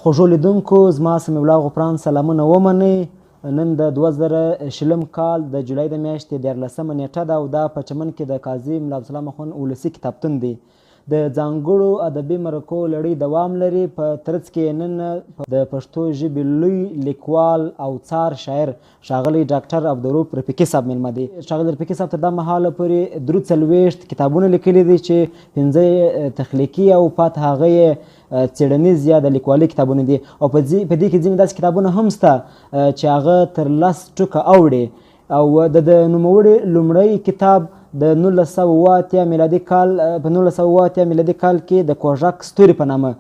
خوږو لیدونکو زما سمیع الله غفران سلامونه ومنئ. نن د 2020 کال د جولای د میاشتې 13مه نیټه ده او دا په چمن کې د قاضي ملا عبدالسلام اخوند ولسي کتابتون دی. د ځانګړو ادبي مرکو لړۍ دوام لري. په ترڅ کې نن د پښتو ژبې لوی لیکوال او څار شاعر ښاغلی ډاکټر عبدالروف رفیقي صاحب مېلمه دی. ښاغلی رفیقي صاحب تر دا مهاله پورې 43 کتابونه لیکلي دي چې 5 تخلیقي او پاتې هغه یې څېړنیز یا د لیکوالۍ کتابونه دي، او په دې کې ځینې داسې کتابونه هم شته چې هغه تر 10 ټوکه اوړي. او د نوموړي لومړی کتاب د 1980 میلادي کال په 1980 میلادي کال کې د کوژک ستوري په نامه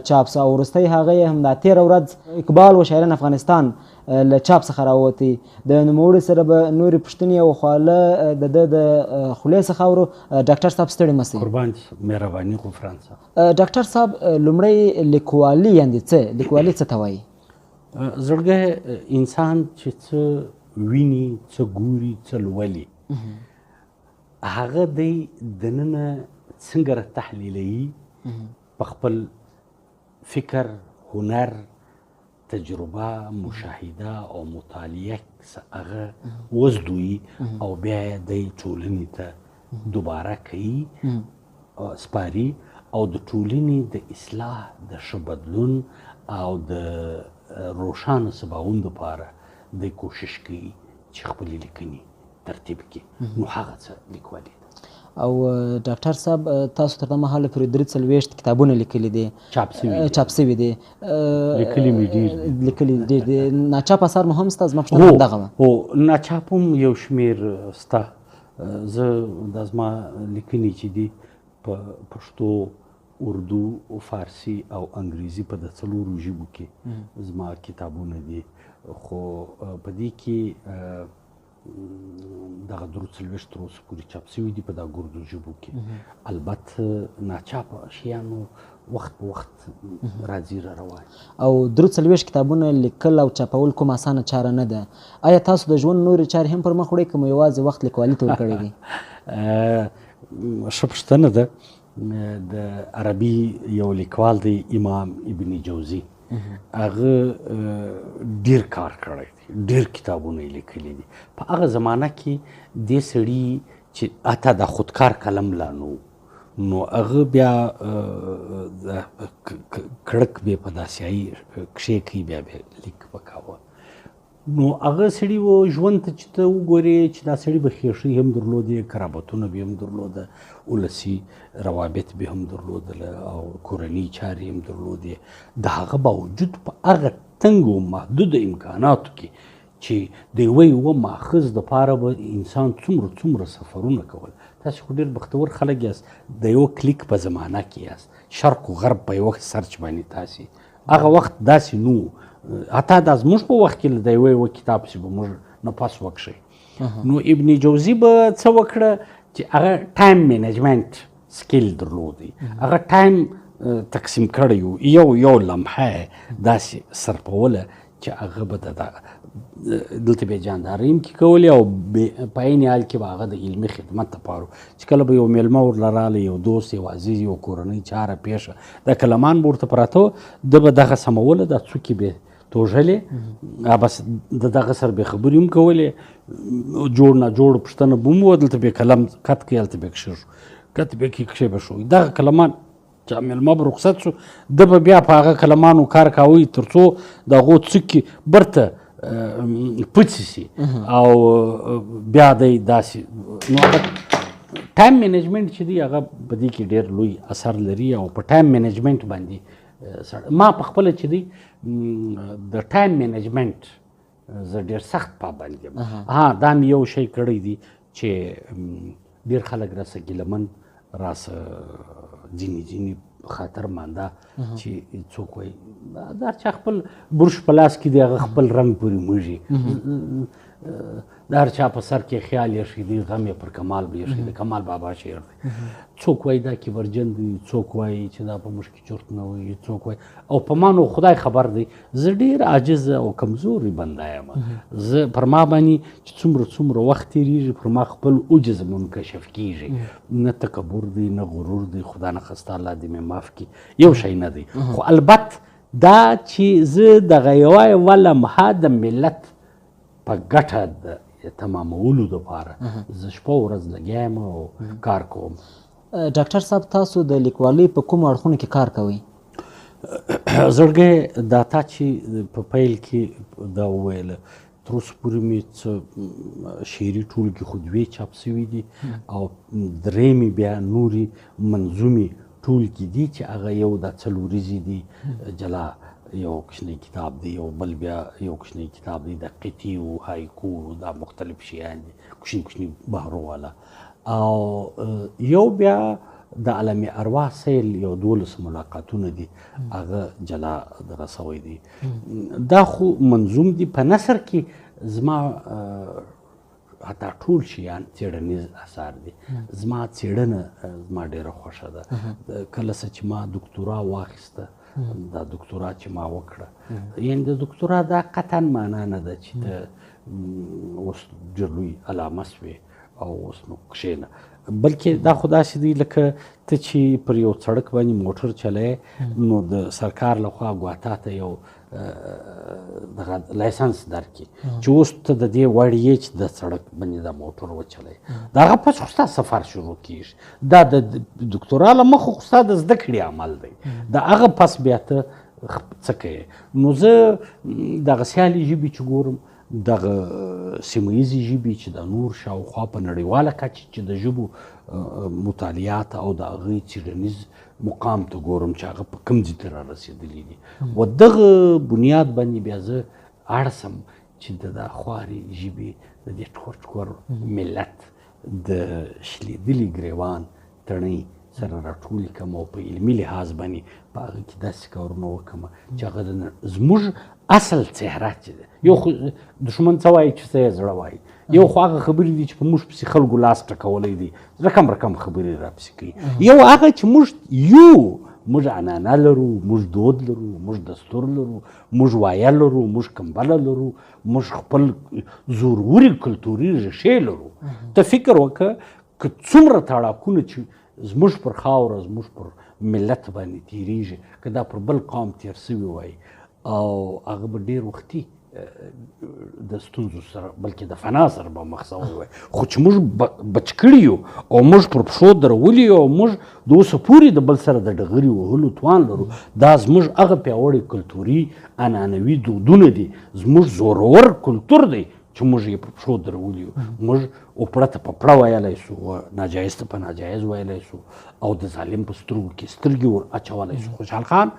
چاپ سو، او وروستی هغه یې هم دا تېره ورځ اقبال و شاعران افغانستان له چاپ څخه راووتی. د نوموړي سره به نورې پوښتنې او خواله د ده د خولې څخه اورو. ډاکټر صاحب ستړي مه سئ. قربان مهرباني غفران صاحب. ډاکټر صاحب، لومړی لیکوالي یعنې څه؟ لیکوالي څه ته وایي؟ زړګی انسان چې څه ویني، څه ګوري، څه لولي، هغه دی دننه څنګه را تحلیلوي په خپل فکر، هنر، تجربه، مشاهده او مطالعه هغه وزدوي او بیا یې دی ټولنې ته دوباره کوي، سپاري، او د ټولنې د اصلاح، د ښه بدلون او د روښانه سباوون دپاره دی کوشش کوي چې خپلې لیکنې ترتیب کړي. نو هغه څه لیکوالي ده. او ډاکټر صاحب، تاسو تر دا مهاله پورې 43 کتابونه لیکلي دي، چاپ سوي دي، لیکلي مې ډېر دي، لیکلي ډېر دي. ناچاپ اثار مو هم سته؟ زما پوښتنه همدغه وه. هو، ناچاپ هم یو شمېر سته. زه دا زما لیکنې چې دي په پښتو، اردو، فارسي او انګریزي په د 4 ژبو کې زما کتابونه دي. خو په دې کې دغه 43 تر اوسه پورې چاپ سوي دي په دا ګردو ژبو کې. البته ناچاپ شیانو وخت په وخت راځي را روان. او 43 کتابونه لیکل او چاپول کوم اسانه چاره نه ده. آیا تاسو د ژوند نورې چارې هم پر مخ وړئ که مو یوازې وخت لیکوالي ته ورکړی دی؟ ښه پوښتنه ده. د عربي یو لیکوال دی امام ابن جوزي، هغه ډیر کار کړی دی، ډیر کتابونه یې لیکلي دي. په هغه زمانه کې دې سړي چې حتی د خودکار قلم لا نه و، نو هغه بیا کړک به په داسیایي کښې کوي، بیا به لیک به کاوه. نو هغه سړي و ژوند ته چې ته وګورې چې دا سړي به خېښۍ هم درلودې، قرابتونه به هم درلوده، ولسي روابط به هم درلودله او کورنۍ چارې هم درلودې. د هغه باوجود په هغه تنګو محدودو امکاناتو کې چې د یوه یوه ماخذ دپاره به انسان څومره څومره سفرونه کول. تاسې خو ډېر بختور خلک یاست، د یوه کلیک په زمانه کې یاست، شرق و غرب په یوه search باندې تاسې. هغه وخت داسې نه و، حتی دا زموږ په وخت کې د یوه یوه کتاب چې به موږ نه پس وکښئ. نو ابن جوزي به څه وکړه چې هغه time management skill درلودی، هغه time تقسیم کړی و، یو یو لمحه داسې صرفوله چې هغه به دلته به جاندارۍ هم کې کولې او په عین حال کې به هغه د علمي خدمت دپاره چې کله به یو مېلمه ورله راغلی، یو دوست، یو عزیز، یو کورنۍ چاره پېښه، دا کلمان به ورته پراته وه، ده به دغه سموله، دا څوکې به توږلې، بس د دغه سره به خبرې هم کولې، جوړ نه جوړ پوښتنه به هم وه، دلته به قلم کت کړي، هلته به کښېږو، کت به کښې کښې به شو. دغه کلمان چې مېلمه به رخصت شو، ده به بیا په هغه قلمانو کار کاوه تر څو د هغو څوکې بیرته پڅې شي او بیا دی داسې. نو هغه time management چې دی هغه په دې کې ډېر لوی اثر لري. او په time management باندې ما په خپله چې دی د time management زه ډېر سخت پابند یم. ها، دا مې یو شی کړی دی چې ډېر خلک راسه ګیلهمن، راسه ځینې ځینې خاطر مانده چې څوک وایي دا چا خپل برش په لاس کې دی، هغه خپل رنګ پورې موږي، د هر چا په سر کې خیال ایښی دی، غم یې پر کمال به ایښی دی، کمال بابا شعر دی. څوک وایي دا کبرجن دی، څوک وایي چې دا په موږ کې چرت نه وي، څوک وایي، او په ما نو خدای خبر دی، زه ډېر عاجز او کمزوری بنده یم. زه پر ما باندې چې څومره څومره وخت تېرېږي پر ما خپل عجز منکشف کېږي، نه تکبر دی نه غرور دی، خدا نخواسته الله دې مې معاف کړي، یو شی نه دی. خو البته دا چې زه دغه یوه یوه لمحه د ملت په ګټه د تمامولو دپاره زه شپه ورځ لګیا یم او کار کوم. ډاکټر صاحب، تاسو د لیکوالۍ په کومو اړخونو کې کار کوئ؟ زړګی، دا تا چې په پیل کې دا وویل، تر اوسه پورې مې څه شعري ټولګې خو دوې چاپ سوي دي او درې مې بیا نورې منظومې ټولګې دي چې هغه یو دا څلوریزې دي، جلا یو کوچنی کتاب دی، یو بل بیا یو کوچنی کتاب دی، د قطعي او هایکو دا مختلف شیان دي، کوچني کوچني بهرو والا، او یو بیا د عالم ارواح سیل یو 12 ملاقاتونه دي، هغه جلا دغه سوی دی. دا خو منظوم دي. په نثر کې زما حتی ټول شیان څېړنیز اثار دي. زما څېړنه زما ډېره خوښه ده. کله څه چې ما دکتورا واخیسته، دا دکتورا چې ما وکړه، یعنې د دکتورا دا قطعا معنا نه ده چې ته اوس ډېر لوی علامه سوې او اوس نو کښېنه، بلکې دا خو داسې دی لکه ته چې پر یو سړک باندې موټر چلی، نو د سرکار لخوا ګواتا ته یو دغه لایسنس درکړي چې اوس ته د دې وړ یې چې د سړک باندې دا موټر وچلی. د هغه پس خو ستا سفر شروع کېږي. دا د دکتورا له مخه خو ستا د زده کړې عمل دی، د هغه پس بیا ته څه کوې. نو زه دغه سیالې ژبې چې ګورم، دغه سیمه ییزې ژبې چې د نور شاوخوا په نړیواله کچه چې د ژبو مطالعات او د هغوی څېړنیز مقام ته ګورم چې هغه په کوم ځای ته را رسېدلي دي، و دغه بنیاد باندې بیا زه اړ سم چې د دا خوارې ژبې د دې ټکور ټکور ملت د شلېدلي ګریوان تڼۍ سره راټولې کړم او په علمي لحاظ باندې په هغه کې داسې کارونه وکړم چې هغه زموږ اصل څهره چې ده. یو خو دښمن څه وایي چې څه یې زړه وایي، یو خو هغه خبرې دي چې په موږ پسې خلکو لاس ټکولی دی، رقم رقم خبرې راپسې کوي. یو هغه چې موږ یو، موږ عنعنه لرو، موږ دود لرو، موږ دستور لرو، موږ وایه لرو، موږ کمبله لرو، موږ خپل زوروري کلتوري ریښې لرو. ته فکر وکړه که څومره تړاکونه چې زموږ پر خاوره، زموږ پر ملت باندې تیریږي، که دا پر بل قوم تیر سوي وای او هغه به ډېر وختي د ستونزو سره، بلکې د فنا سره به مخ سوی وای. خو چې موږ بچ کړي یو او موږ پر پښو درولي یو او موږ د اوسه پورې د بل سره د ډغرې وهلو توان لرو، دا زموږ هغه پیاوړی کلتوري عنعنوي دودونه دي، زموږ زورور کلتور دی چې موږ یې پر پښو درولي یو. موږ اوپړه ته په پړه ویلی سو، ناجایز ته په ناجایز ویلی سو او د ظالم په سترګو کې سترګې ور اچولی سو. خوشحال خان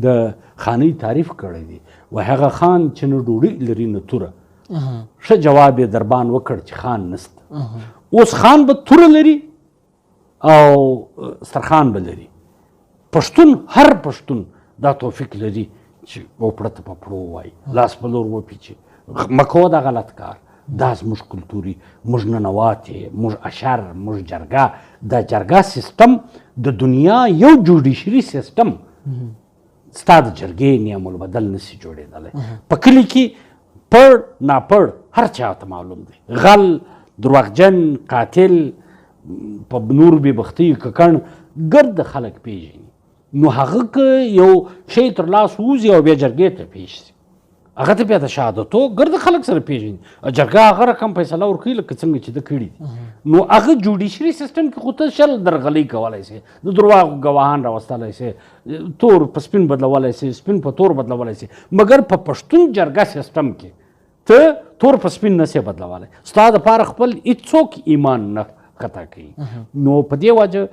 د خانۍ تعریف کړی دی، و هغه خان چې نه ډوډۍ لري نه توره. ښه جواب یې دربان وکړ چې خان نشته. اوس خان به توره لري او سترخان به لري. پښتون، هر پښتون دا توفیق لري چې اوپړه ته په پړو ووایي، لاس په لور وپیچي، مه کوه دا غلط کار. دا زموږ کلتوري، موږ ننواتې، موږ اشر، موږ جرګه. دا جرګه سیستم د دنیا یو جوډیشري سیستم ستا د جرګې نعم البدل نسی جوړېدلی. په کلي کې پړ ناپړ هر چا ته معلوم دی، غل، درواغجن، قاتل، په نور بې بختیو ککڼ ګرد خلک پیژني. نو هغه که یو شی تر لاس ووځي او بیا جرګې ته پیش سي، هغه ته بیا د شهادتو ګرد خلک سره پیژني، جرګه هغه رقم فیصله ورکوي لکه څنګه چې ده کړي دي. نو هغه جوډیشري سیستم کې خو ته شل درغلۍ کولی سې، د درواغو ګواهان راوستلی سې، تور په سپین بدلولی سې، سپین په تور بدلولی سې، مګر په پښتون جرګه سیستم کې ته تور په سپین نه سې بدلولی. ستا دپاره خپل هیڅوک ایمان نه خطا کوي. نو په دې وجه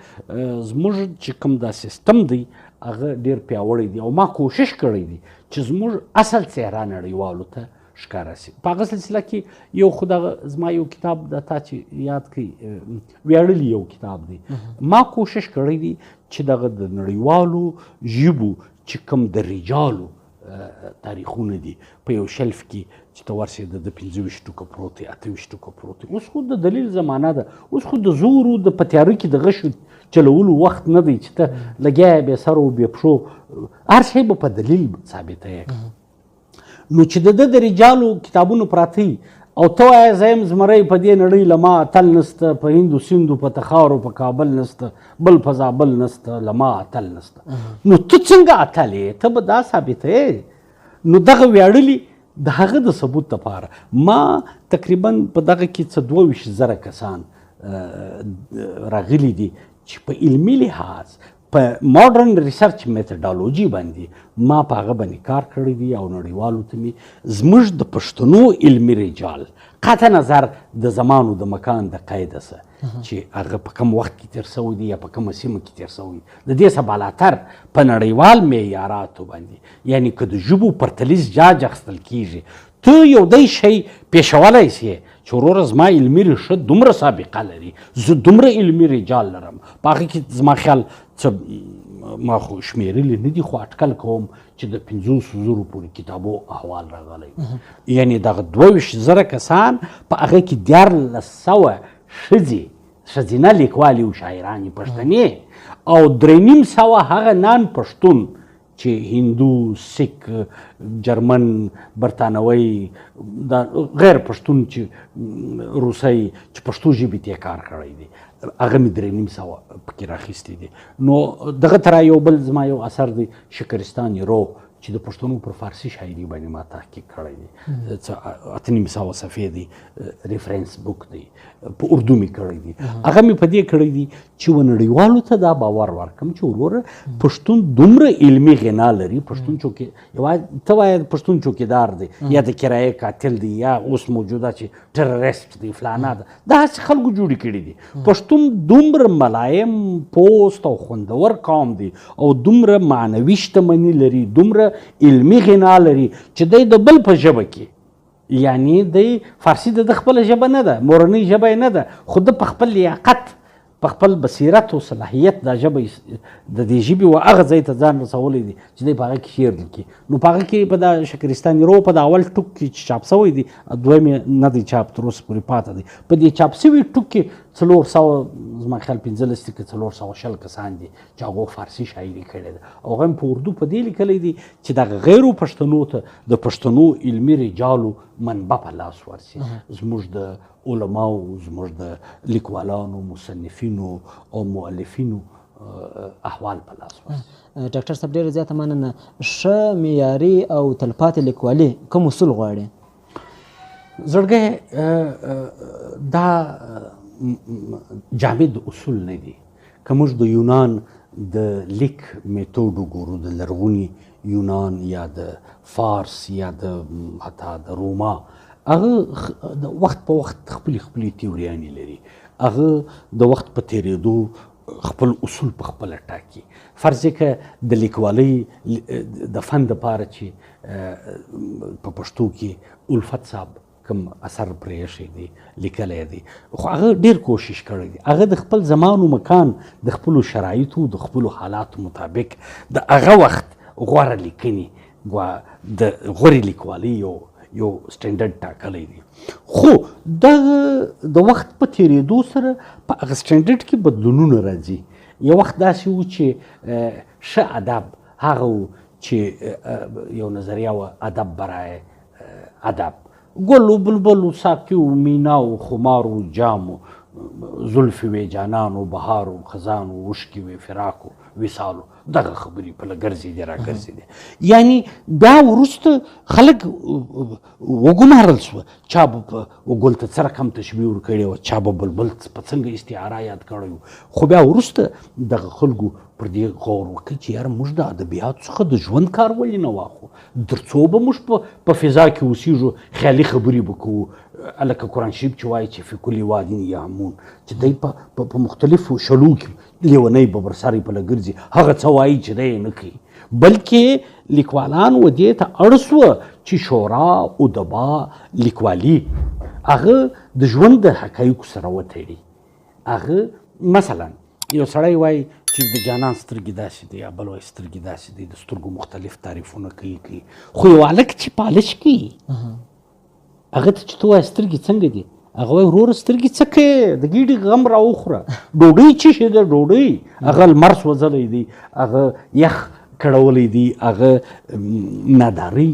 زموږ چې کوم دا سیستم دی هغه ډېر پیاوړی دی او ما کوشش کړی دی چې زموږ اصل څهره نړیوالو ته ښکاره سي. په هغه سلسله کې یو خو دغه زما یو کتاب د تا چې یاد کړئ، ویاړلی یو کتاب دی. ما کوشش کړی دی چې دغه د نړیوالو ژبو چې کوم د رجالو تاریخونه دي په یو شلف کې چې ته ورسې د 25 ټوکه پروت دی، 28 ټوکه پروت دی. اوس خو د دلیل زمانه ده، اوس خو د زورو د په تیاره کې د غشو چلولو وخت نه دی چې ته لګیا یې بې سر او بې پښو، هر شی به په دلیل ثابته یې. نو چې د ده د رجالو کتابونو پراته وي، او ته وایې زه یم زمری په دې نړۍ له ما اتل نسته، په هندو سیندو په تخارو په کابل نسته، بل په زابل نسته، له ما اتل نسته. نو ته څنګه اتل یې؟ ته به دا ثابتوې. نو دغه ویاړلي د هغه د ثبوت لپاره ما تقریبا په دغه کې څه 22,000 کسان راغلي دي چې په علمي لحاظ په ماډرن ریسرچ میتودولوژي باندې ما په هغه باندې کار کړی دی او نړیوالو ته مې زموږ د پښتنو علمي رجال قطع نظر د زمان او د مکان د قیده سه چې هغه په کوم وخت کې تېر سوی دی یا په کومه سیمه کې تېر سوی دی، د دې څخه بالاتر په نړیوال معیاراتو باندې، یعنی که د ژبو پرتلیز جاج اخیستل کیږي، ته یو دی شی پېښولی سې چې وروره زما علمي ریښه دومره سابقه لري، زه دومره علمي رجال لرم. په هغه کې زما خیال څه ما خو شمېرلي نه دي، خو اټکل کوم چې د 50,000 پورې کتابو احوال راغلی. یعنی دغه 22,000 کسان په هغه کې 1,300 ښځې، ښځینه لیکوالې او شاعرانې پښتنې، او 350 هغه نان پښتون چې هندو، سیک، جرمن، برتانوي، دا غیر پښتون چې روسي چې پښتو ژبې ته یې کار کړی دی، هغه مې 350 پکې راخیستي دي. نو دغه تر یو بل زما یو اثر دی شکرستان رو چې د پښتنو پر فارسي شاعري باندې ما تحقیق کړی دی، څه 850 صفحې دی، ریفرنس بوک دی، په اردو مې کړی دی. هغه مې په دې کړی دی چې و نړیوالو ته دا باور ورکم چې وروره پښتون دومره علمي غنا لري، پښتون چوکې یوازې ته وایې پښتون چوکیدار دی یا د کرایې قاتل دی یا اوس موجوده چې ټرریسټ دی فلانا ده، دا هسې خلکو جوړې کړي دي. پښتون دومره ملایم، پوست او خوندور قوم دی او دومره معنوي شتمني لري، دومره علمي غنا لري چې دی د بل په ژبه کې، یعنی دی فارسي د ده خپله ژبه نه ده، مورنۍ ژبه یې نه ده، خو ده په خپل لیاقت، په خپل بصیرت او صلاحیت دا ژبه د دې ژبې و هغه ځای ته ځان رسولی دی چې دی په هغه کې شعر لیکي. نو په هغه کې په دا شکرستاني رو په دا اول ټوک کې چې چاپ سوی دی، دویم یې نه دی چاپ، تر اوسه پورې پاته دی. په دې چاپ سوي ټوک کې 400 زما خیال 15 دي که 420 کسان دي چې هغو فارسي شاعري کړې ده، او هغه هم په اردو په دې لیکلی دی چې دغه غیرو پښتنو ته د پښتنو علمي رجالو منبع په لاس ورسي. زموږ د علماو، زموږ د لیکوالانو، مصنفینو او مؤلفینو احوال په لاس ورسي. ډاکټر صاحب ډېره زیاته مننه. ښه معیاري او تلپاتې لیکوالي کوم اصول غواړي؟ زړګی دا جامد اصول نه دي. که موږ د یونان د لیک میتود وګورو، د لرغوني یونان یا د فارس یا د حتی د روما، هغه د وخت په وخت خپلې خپلې تیوریانې لري، هغه د وخت په تېرېدو خپل اصول په خپله ټاکي. فرض یې که د لیکوالۍ د فن دپاره چې په پښتو کې الفت صاحب کوم اثر پرې ایښی دی، لیکلی دی، خو هغه ډېر کوشش کړی دی. هغه د خپل زمان و مکان، د خپلو شرایطو، د خپلو حالاتو مطابق د هغه وخت غوره لیکنې، د غورې لیکوالۍ یو سټنډرډ ټاکلی دی. خو دغه د وخت په تېرېدو سره په هغه سټنډرډ کې بدلونونه راځي. یو وخت داسې و چې ښه ادب هغه و چې یو نظریه وه، ادب برای ادب، ګل و بلبل و ساقي و مینا و خمار و جام و زلفې وې جانان و بهار و خزان و اوښکې وې فراق و وصال و، دغه خبرې په لګرځېدې راګرځېدې. یعنی بیا وروسته خلک وګمارل شوه، چا به په ګل ته څه رقم تشبیه ورکړې وه، چا به بلبل په څنګه استعاره یاد کړی و. خو بیا وروسته دغه خلکو پر دې غور وکړ چې یاره موږ د ادبیاتو څخه د ژوند کار ولې نه واخلو، تر څو به موږ په فضا کې اوسېږو، خیالي خبرې به کوو، لکه قرآن شریف چې وایي چې فی کل واد یهمون، چې دی په مختلفو شلو کې لیونی به پر سر یې په لګرځي، هغه څه وایي چې دی یې نه کوي. بلکې لیکوالان و دې ته اړ سوه چې شورا، ادبا، لیکوالي هغه د ژوند د حقایقو سره وتړي. هغه مثلا یو سړی وایي چې د جانان سترګې داسې دي، یا بل وایي سترګې داسې دي، د سترګو مختلف تعریفونه کوي کوي. خو یو هلک چې پالش کوي، هغه ته چې ته وایې سترګې څنګه دي، هغه وایي وروره سترګې څه کوې، د ګیډې غم راوخوره، ډوډۍ څه شی ده، ډوډۍ. هغه لمر سوځلی دی، هغه یخ کړولی دی، هغه نادارۍ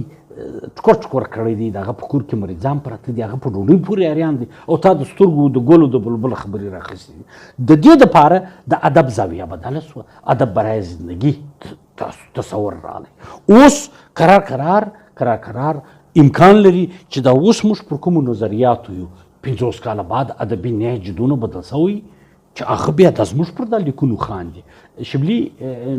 ټوکر ټوکر کړی دی، د هغه په کور کې مریضان پراته دي، هغه په ډوډۍ پورې اریان دي، او تا د سترګو د ګلو د بلبل خبرې راخیستې دي. د دې دپاره د ادب زاویه بدله سوه، ادب برای زندګي تصور راغلی. اوس کرار کرار کرار کرار امکان لري چې دا اوس موږ پر کومو نظریاتو یو، 50 کاله بعد ادبي نهج دونه بدل سوی چې هغه بیا د زموږ پر دا لیکونو خاندي. شبلي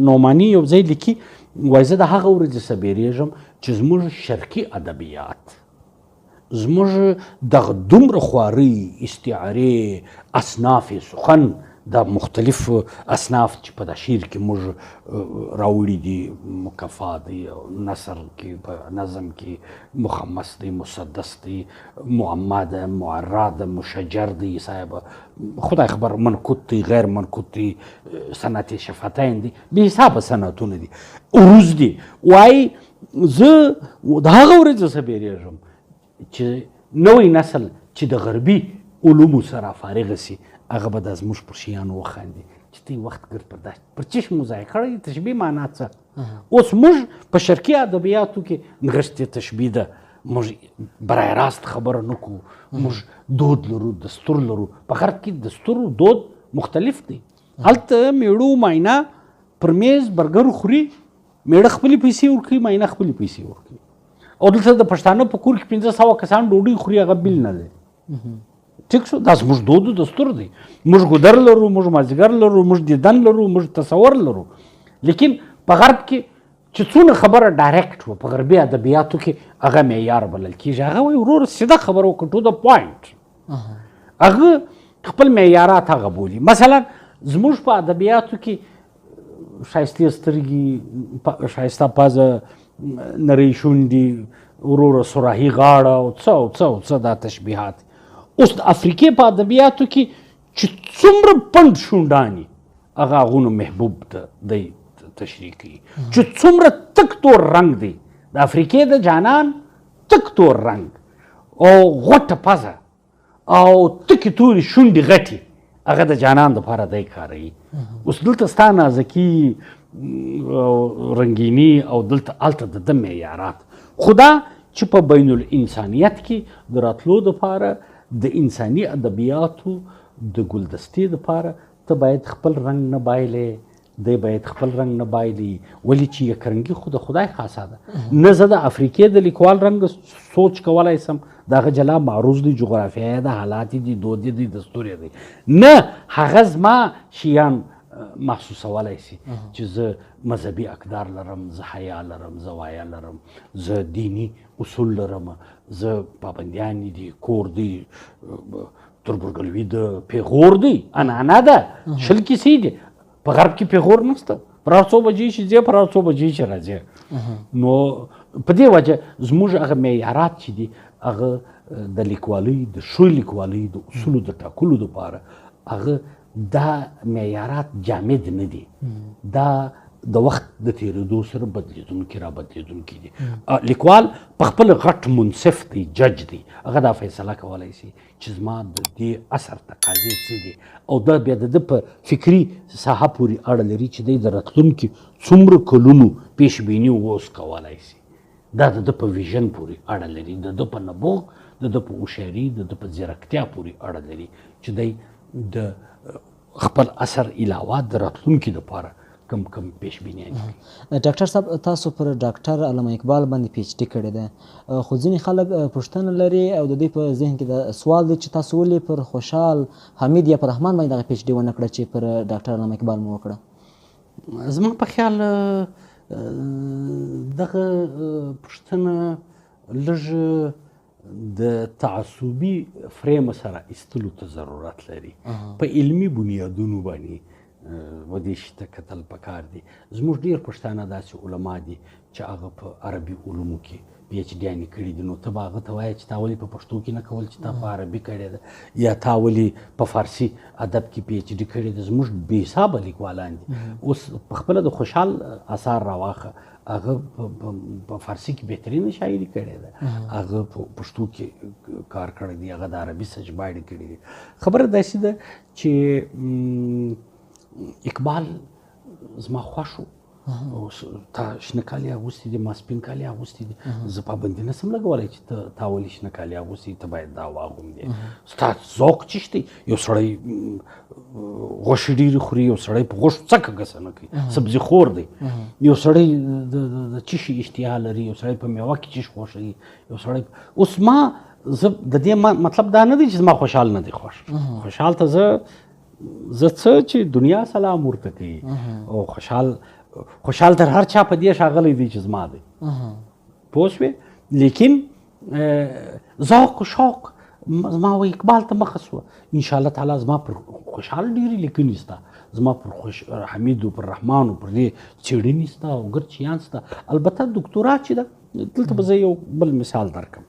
نعماني یو ځای لیکي، وایي زه د هغه ورځې څخه بیریږم چې زموږ شرقي ادبیات، زموږ دغه دومره خوارۍ، استعارې، اصناف سخن، دا مختلف اصناف چې په دا شعر کې موږ راوړي دي، مکفا دی، نثر کې، په نظم کې مخمس دی، مسدس دی، معما ده، معرا ده، مشجر دی، صاحب خدای خبر منکوت دی، غیر منکوت دی، صنعت شفتین دی، بې حسابه صنعتونه دي، عروض دي. وایي زه د هغه ورځې څخه بیریږم چې نوی نسل چې د غربي علومو سره فارغ سي، هغه به د زموږ پر شیانو وخاندي چې ته وخت ګرد پر دا پر چش مو ضایع کړی، تشبیه معنا څه؟ اوس موږ په شرقي ادبیاتو کې نغښتې تشبیه ده، موږ برای راست خبره نه کوو، موږ دود لرو، دستور لرو. په غرب کې دستور دود مختلف دی. هلته میړو ماینه پر میز برګر خوري، میړه خپلې پیسې ورکوي، ماینه خپلې پیسې ورکوي. او دلته د پښتانه په کور کې 500 کسان ډوډۍ خوري، هغه بیل نه دی. ټیک شو، دا زموږ دود و دستور دی. موږ ګودر لرو، موږ مازدیګر لرو، موږ دیدن لرو، موږ تصور لرو. لیکن په غرب کې چې څونه خبره direct وه، په غربي ادبیاتو کې هغه معیار بلل کېږي. هغه وایي وروره سیده خبره وکړه، to the point. هغه خپل معیارات هغه بولي. مثلا زموږ په ادبیاتو کې ښایستې سترګې، ښایسته پزه، نرۍ شونډې، وروره صراحي غاړه او څه او څه او څه دا تشبیهات. اوس د افریقې په ادبیاتو کې چې څومره پنډ شونډانې، هغه هغونو محبوب دی تشریح کوي. چې څومره تک تور رنګ دی، د افریقې د جانان تک تور رنګ او غوټه پزه او تکې تورې شونډې غټې، هغه د جانان دپاره دی کاروي. اوس دلته ستا نازکي رنګینی او دلته هلته د ده معیارات. خو دا چې په بین الانسانیت کې د راتلو دپاره د انساني ادبیاتو د ګلدستې دپاره ته باید خپل رنګ نه بایلې، دی باید خپل رنګ نه بایلي، ولې چې یکرنګي خو د خدای خاصه ده. نه زه د افریقې د لیکوال رنګ سوچ کولای سم، د هغه جلا معروض دی، جغرافیه ده، حالات دي، دود دی، دستور دی. نه هغه زما شیان محسوسولای سي چې زه مذهبي اقدار لرم، زه حیا لرم، زه وایه لرم، زه دیني اصول لرم، زه پابندیانې دي، کور دی، تربورګلوي ده، پیغور دی، عنعنه ده، 20 کیسې دي. په غرب کې پیغور نشته، پر هر څو بجې چې ځې، پر هر څو بجې چې راځې. نو په دې وجه زموږ هغه معیارات چې دي، هغه د لیکوالۍ، د ښو لیکوالۍ د اصولو د ټاکلو دپاره هغه دا معیارات جامد نه دي، دا د وخت د تېرېدو سره بدلېدونکي را بدلېدونکي دي. لیکوال په خپل غټ منصف دی، جج دی، هغه دا فیصله کولی شي چې زما د دې اثر تقاضې څه دي، او دا بیا د ده په فکري ساحه پورې اړه لري چې دی د راتلونکي څومره کلونو پیشبیني اوس کولی شي. دا د ده په vision پورې اړه لري، د ده په نبوغ، د ده په هوښیاري، د ده په ځیرکتیا پورې اړه لري چې دی د خپل اثر علاوه د راتلونکي دپاره کم کم پیش بینیان کوي. ډاکټر صاحب، تاسو پر ډاکټر علامه اقبال باندې PhD کړې ده، خو ځینې خلک پوښتنه لري او د دوی په ذهن کې دا سوال دی چې تاسو ولې پر خوشحال حمید یا پر رحمان باندې دغه PhD ونه کړه چې پر ډاکټر علامه اقبال مو وکړه؟ زما په خیال دغه پوښتنه لږ د تعصبي فریم سره ایستلو ته ضرورت لري. په علمي بنیادونو باندې و دې شي ته کتل پکار دي. زموږ ډېر پښتانه داسې علما دي چې هغه په عربي علومو کې PhD یانې کړي دي، نو ته به هغه ته وایې چې تا ولې په پښتو کې نه کول، چې تا په عربي کړې ده، یا تا ولې په فارسي ادب کې PhD کړې ده. زموږ بې حسابه لیکوالان دي. اوس په خپله د خوشحال اثار راواخه، هغه په فارسي کې بهترینه شاعري کړې ده، هغه په پښتو کې کار کړی دی، هغه د عربي څه ژباړې کړې دي. خبره داسې ده چې اقبال زما خوښ و، تا شنه کالي اغوستي دي، ما سپین کالي اغوستي دي، زه پابندي نه سم لګولی چې ته تا ولې شنه کالي اغوستي، ته باید دا واغوندې. ستا ذوق څه دی؟ یو سړی غوښې ډېرې خوري، یو سړی په غوښو څکه ګسه نه کوي، سبزي خور دی، یو سړی د څه شي اشتها لري، یو سړی په میوه کې څه شي خوښوي، یو سړی اوس ما زه د دې مطلب دا نه دی چې زما خوشحال نه دی خوښ، خوشحال ته زه څه چې دنیا سلام ورته کوي، او خوشحال تر هر چا په دې ښاغلی دی چې زما دی، پوه شوې؟ لیکن ذوق و شوق زما و اقبال ته مخه سوه. انشاءالله تعالی زما پر خوشحال ډېرې لیکنې سته، زما پر حمید و پر رحمان و پر دې څېړنې سته او ګرد شیان سته. البته دکتورا چې ده، دلته به زه یو بل مثال درکړم.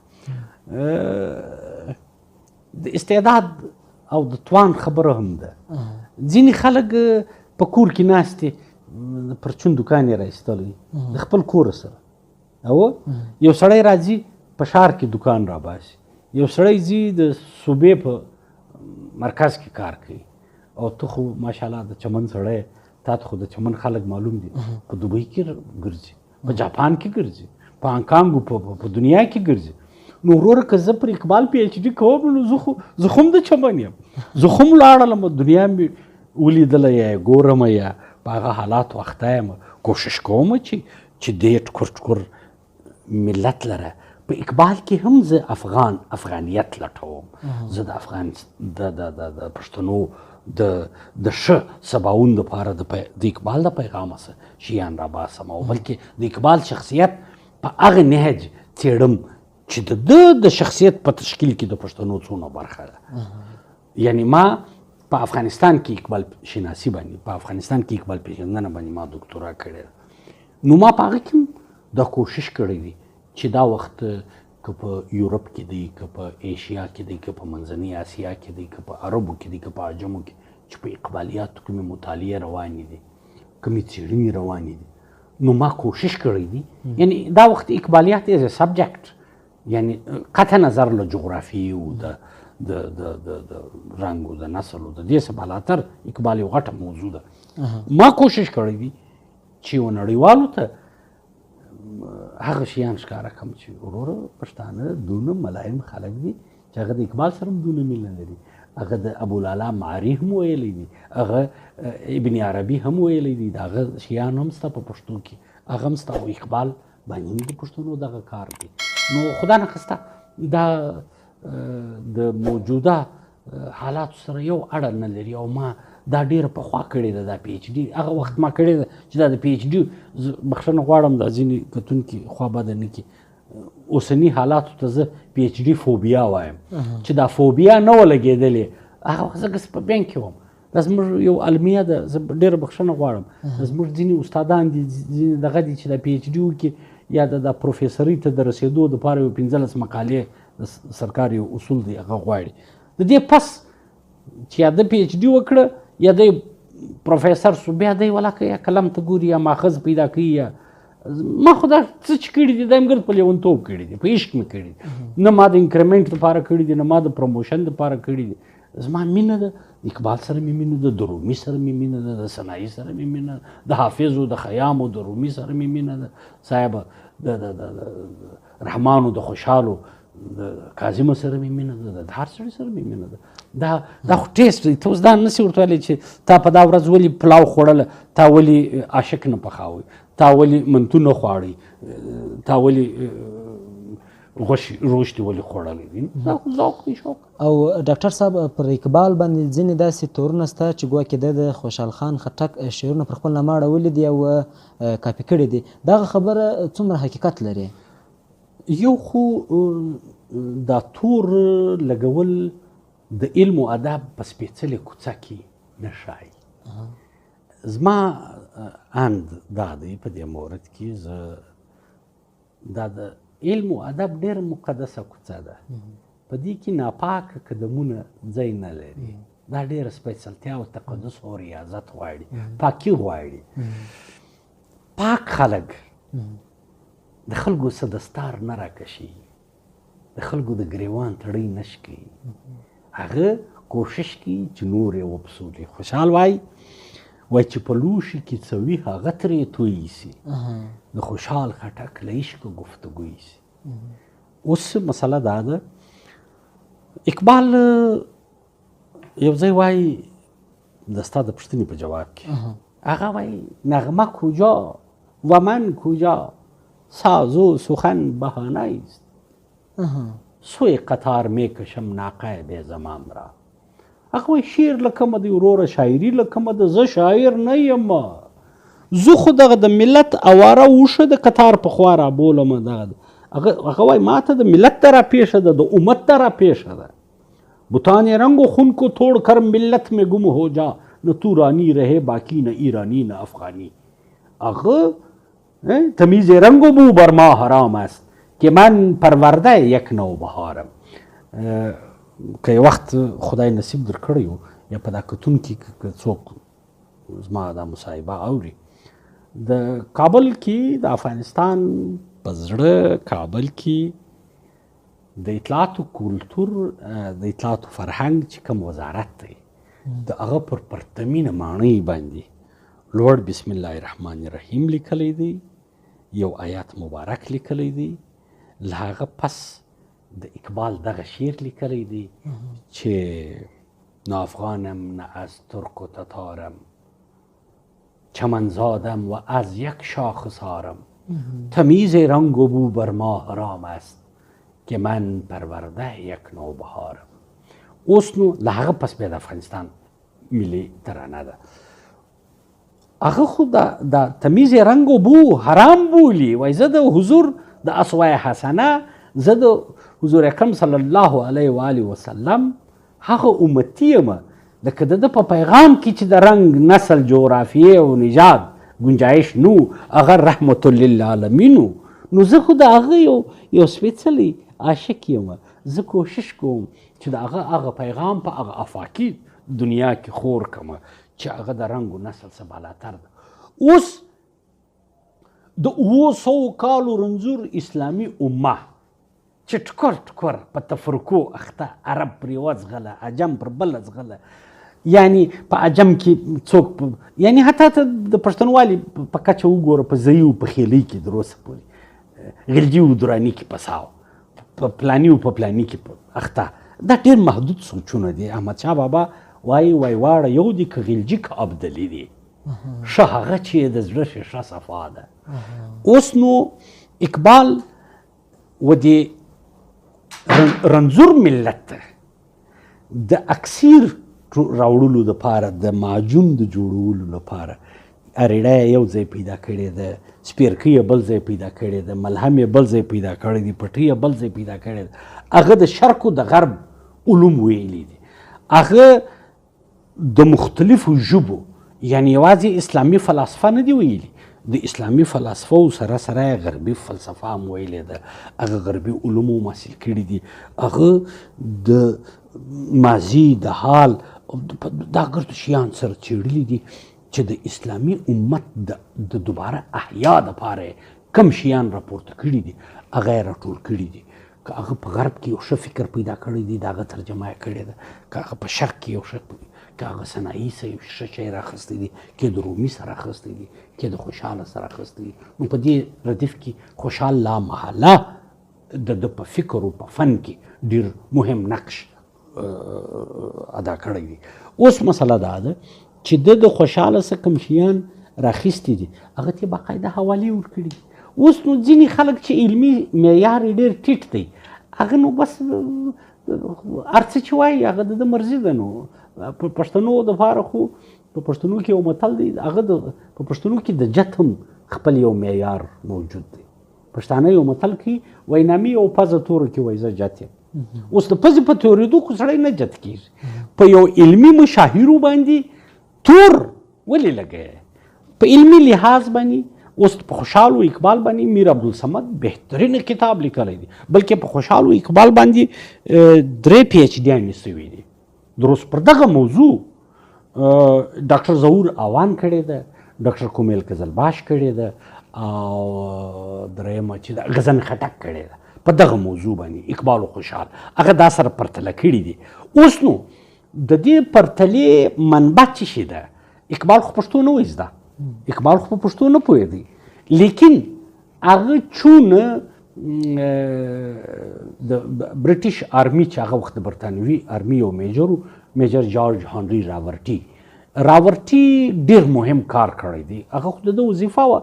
د استعداد او د توان خبره هم ده. ځینې خلک په کور کې ناست دي، پرچون دوکان یې را ایستلی د خپل کور سره، او یو سړی راځي په ښار کې دوکان راباسي، یو سړی ځي د صوبې په مرکز کې کار کوي، او ته خو ماشاءالله د چمن سړی، تا ته خو د چمن خلک معلوم دي، په دوبۍ کې ګرځي، په جاپان کې ګرځي، په هانکانګ، په دنیا کې ګرځي. نو وروره که زه پر اقبال پی ایچ ډي کوم، نو زه خو هم د چمن یم، زه خو هم لاړلم، دنیا مې ولیدله یا ګورم یا په هغه حالاتو اخته یم، کوشش کوم چې دې ټکر ټکر ملت لره. په اقبال کې هم زه افغانیت لټوم، زه د افغان د پښتنو د ښه سباوون دپاره د اقبال د پیغامه څه شیان راباسم، او بلکې د اقبال شخصیت په هغه نهج څېړم چې د ده د شخصیت په تشکیل کې د پښتنو څونه برخه ده. یعنی ما په افغانستان کې اقبال شناسي باندې، په افغانستان کې اقبال پېژندنه باندې ما دکتورا کړې ده. نو ما په هغه کې هم دا کوشش کړی دی چې دا وخت که په یورپ کې دی، که په ایشیا کې دی، که په منځنۍ اسیا کې دی، که په عربو کې دی، که په عجمو کې، چې په اقبالیاتو کې مې مطالعې روانې دي، که مې څېړنې روانې دي، نو ما کوشش کړی دی. یعنی دا وخت اقبالیات as a subject، یعنی قطع نظر له جغرافیې او د د د د د رنګ او د نسل او د دې څه بالاتر اقبال یو غټه موضوع ده. ما کوشش کړی دی چې و نړیوالو ته هغه شیان ښکاره کړم چې وروره پښتانه دونه ملایم خلک دي چې هغه د اقبال سره هم دونه مینه لري، هغه د ابوالعلا معري هم ویلی دی، هغه ابن عربي هم ویلی دی، د هغه شیان هم سته په پښتو کې، هغه هم سته، او اقبال باندې هم د پښتنو دغه کار دی. نو خدا نخواسته دا د موجوده حالاتو سره یو اړه نه لري، او ما دا ډېره پخوا کړې ده، دا پی ایچ ډي هغه وخت ما کړې ده چې دا د پی ایچ ډي، بخښنه غواړم دا ځینې کتونکي خوا بده نه کړي، اوسني حالاتو ته زه پی ایچ ډي فوبیا وایم، چې دا فوبیا نه وه لګېدلې هغه وخت زه په بانک کې وم. دا زموږ یو المیه ده، زه ډېره بخښنه غواړم، زموږ ځینې استادان دي، ځینې دغه دي چې دا پی ایچ ډي وکړي یا د پروفیسرۍ ته د رسېدو دپاره یو 15 مقالې د سرکار یو اصول دی هغه غواړي. د دې پس چې یا د پی ایچ ډي وکړه یا دی پروفیسر سو، بیا دی ولاکه یا قلم ته ګوري یا ماخذ پیدا کوي، یا ما خو دا څه چې کړي دي دا مې ګرد په لیونتوب کړي دي، په عشق مې کړي دي، نه ما د increment دپاره کړي دي، نه ما د promotion دپاره کړي دي. زما مینه ده، د اقبال سره مې مینه ده، د رومي سره مې مینه ده، د سنایي سره مې مینه ده، د حافظ او د خیام او د رومي سره مې مینه ده، صاحب د رحمان او د خوشحالو د کاظم سره مې مینه ده، د هر سړي سره مې مینه ده. دا خو taste دی، ته اوس دا نه سې ورته ویلی چې تا په دا ورځ ولې پلاو خوړله، تا ولې عاشق نه پخاوی، تا ولې منتو نه خواړی، تا ولې غوښې روشتې ولې خوړلی دی، دا خو ذوق دی، شوق. او ډاکټر صاحب پر اقبال باندې ځینې داسې تورونه سته چې ګواکې ده د خوشحال خان خټک شعرونه پر خپل نامه اړولي دي او کاپي کړي دي، دغه خبره څومره حقیقت لري؟ یو خو دا تور لګول د علم و ادب په سپېڅلې کوڅه کې نه ښایي. زما اند دا دی په دې مورد کې، زه دا د علم و ادب ډېره مقدسه کوڅه ده، په دې کې ناپاکه قدمونه ځای نه لري، دا ډېره سپېڅلتیا او تقدس او ریاضت غواړي، پاکي غواړي. پاک خلک د خلکو څه دستار نه راکشي، د خلکو د ګریوان تړۍ نه شکوي، هغه کوشش کوي چې نور یې وپسولي. خوشحال وایي وایي چې په لوښي کې څه وي هغه ترې توی سي، د خوشحال خټک له عشقه ګفتګوی سي. اوس مسله دا ده، اقبال یو ځای وایي د ستا د پوښتنې په جواب کې، هغه وایي نغمه کجا و من کجا ساز و سخن بهانه است، سوی قطار میکشم ناقه بې زمام را. هغه وایي شعر له کومه دی وروره، شاعري له کومه ده، زه شاعر نه یم، زه خو دغه د ملت اواره اوښه د قطار په خوا رابولم. دغه هغه وایي ما ته د ملت ته راپېښه ده، د امت ته راپېښه ده. بتان رنگ و خون کو توڑ کر ملت میں گم ہو جا، نہ تورانی رہے باقی نہ ایرانی نہ افغانی. هغه تمیز رنگ و بو بر ما حرام است که من پرورده یک نوبهارم. که یو وخت خدای نصیب درکړی و یا په دا کتونکي که څوک زما دا مصاحبه اوري، د کابل کې د افغانستان په زړه کابل کې د اطلاعاتو کلتور، د اطلاعاتو فرهنګ چې کوم وزارت دی، د هغه پر پرتمینه ماڼۍ باندې لوړ بسم الله الرحمن الرحیم لیکلی دی، یو آیات مبارک لیکلی دی. له هغه پس د اقبال دغه شعر لیکلی دی چې نه افغانم نه از ترک و تتارم، چمنزادم و از یک شاخ سارم، تمیز رنگ و بو بر ما حرام است که من پرورده یک نوبهارم. اوس نو له هغه پس بیا د افغانستان ملي ترانه ده. هغه خو د تمیز رنګ و بو حرام بولي، وایي زه د حضور د اسوه حسنه، زه د حضور اکرم صلی الله علیه و آله وسلم هغه امتي یم، لکه د ده په پیغام کې چې د رنګ، نسل، جغرافیې او نژاد ګنجایش نو، هغه رحمت للعالمین و. نو زه خو د هغه یو سپېڅلی عاشق یم، زه کوشش کوم چې د هغه هغه پیغام په هغه افاقي دنیا کې خور کړم چې هغه د رنګ و نسل څخه بالاتر ده. اوس د 700 کالو رنځور اسلامي امه چې ټکر ټکر په تفرقو اخته، عرب پر یوه ځغله، عجم پر بله ځغله، یعنی په عجم کې څوک یعنی حتی ته د پښتونوالي په کچه وګوره، په ځای او په خېلۍ کې تر اوسه پورې غلجي او دراني کې پساو، په پلاني او په پلاني کې اخته، دا ډېر محدود سوچونه دي. احمد شاه بابا وایي وای واړه یو دي که غلجي که ابدلي دي، ښه هغه چې د زړه ښیښه صفا ده. اوس نو اقبال و دې رنځور ملت ته د اکسیر راوړلو دپاره، د معجون د جوړولو لپاره اریړه یې یو ځای پیدا کړې ده، سپیرکۍ یې بل ځای پیدا کړې ده، ملهم یې بل ځای پیدا کړی دی، پټۍ یې بل ځای پیدا کړې ده. هغه د شرق او د غرب علوم ویلي دي، هغه د مختلفو ژبو، یعنی یوازې اسلامي فلسفه نه دی ویلي، د اسلامي فلسفو سره سره یې غربي فلسفه هم ویلې ده، هغه غربي علوم هم حاصل کړي دي، هغه د ماضي د حال دا ګرد شیان سره څېړلي دي چې د اسلامي امت د دوباره احیا دپاره یې کم شیان راپورته کړي دي، هغه یې راټول کړي دي. که هغه په غرب کې یو ښه فکر پیدا کړی دی، د هغه ترجمه یې کړې ده، که هغه په شرق کې یو ښه، که هغه صناعي څه یو ښه شی راخیستی دی، که د رومي سره اخیستی دی، که د خوشحاله سره اخیستی دی، نو په دې ردیف کې خوشحال لا محاله د ده په فکر او په فن کې ډېر مهم نقش ادا کړی دی. اوس مسله دا ده چې ده د خوشحاله څخه کوم شیان راخیستي دي، هغه ته باقاعده حوالې ورکړي دي. اوس نو ځینې خلک چې علمي معیار یې ډېر ټیټ دی، هغه نو بس هر څه چې وایي هغه د ده مرضي ده. نو په پښتنو دپاره خو په پښتنو کې یو متل دی، هغه په پښتنو کې د جت هم خپل یو معیار موجود دی. پښتانه یو متل کوي، وایي نامي یو پزه توره کې وایي زه جت یم. اوس د پزې په تورېدو خو سړی نه جت کېږي. په یو علمي مشاهیرو باندې تور ولې لګوي؟ په علمي لحاظ باندې اوس په خوشحال و اقبال باندې میر عبدالصمد بهترین کتاب لیکلی دی، بلکې په خوشحال و اقبال باندې 3 پی ایچ ډیانې سوي دي. درست پر دغه موضوع ډاکټر ظهور اوان کړې ده، ډاکټر کومیل قزلباش کړې ده، او درېیمه چې ده غزن خټک کړې ده. په دغه موضوع باندې اقبال و خوشحال هغه دا سره پرتله کړي دي. اوس نو د دې پرتلې منبع څه شي ده؟ اقبال خو پښتو نه وایي زده، اقبال خو په پښتو نه پوهېدی، لیکن هغه چون د برټش آرمي چې هغه وخت د برتانوي آرمي یو میجر و، میجر جارج هانري راورټي، راورټي ډیر مهم کار کړی دی. هغه خو د ده وظیفه وه،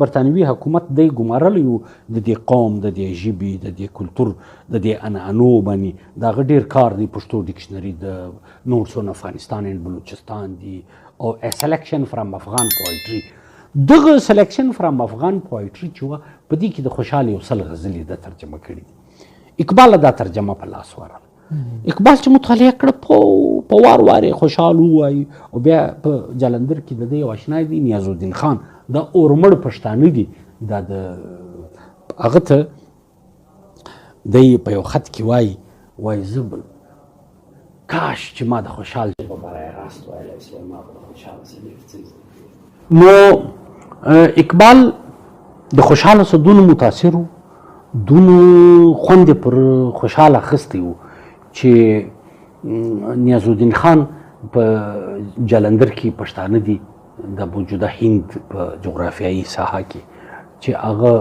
برتانوي حکومت دی ګمارلی و د دې قوم، د دې ژبې، د دې کلتور، د دې عنعنو باندې د هغه ډیر کار دی. پښتو ډکشنري د نوټس اون افغانستان اینډ بلوچستان دی او سلیکشن فرام افغان پویټري. دغه سلیکشن فرام افغان پویټري چې وه په دې کې د خوشحال یو سل غزلې ده ترجمه کړې دي. اقبال دا ترجمه په لاس ورغله. اقبال چې مطالعه کړه په وار وار یې خوشحال ووایي. او بیا په جالندر کې د ده یو اشنا دی نیاز الدین خان، دا اورمړ پښتانه دي، دا د هغه ته دی په یو خط کې وایي، وایي زه کاش چې ما د خوشحال ژبه برای راست ویلی سوای، ما به د خوشحال څه ډېر څه زده کړي. نو اقبال د خوشحال څه دونه متاثر و، دونه خوند یې پر خوشحال اخیستی و چې نیاز الدین خان په جالندر کې پښتانه دي، د موجوده هند په جغرافیایي ساحه کې چې هغه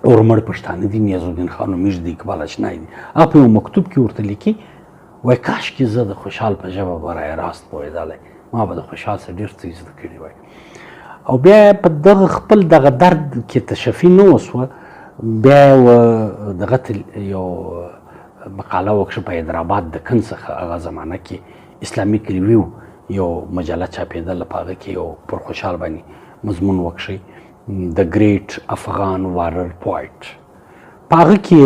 اورمړ پښتانه دي، نیاز الدین خان نومېږي، د اقبال اشنای دي. هغه په یو مکتوب کې ورته لیکي، وایي کاش کې زه د خوشحال په ژبه برای راست پوهېدلی، ما به د خوشحال څخه ډېر څه زده کړي وای. او بیا په دغه خپل دغه درد کې تشفي نه وسوه، بیا دغه یو مقاله وکړه په حیدرآباد دکن څخه، هغه زمانه کې اسلامیک ریویو یو مجله چاپېدله، په هغه کې یو پر خوشحال باندې مضمون وکښی، د ګریټ افغان وارر پویټ. په هغه کې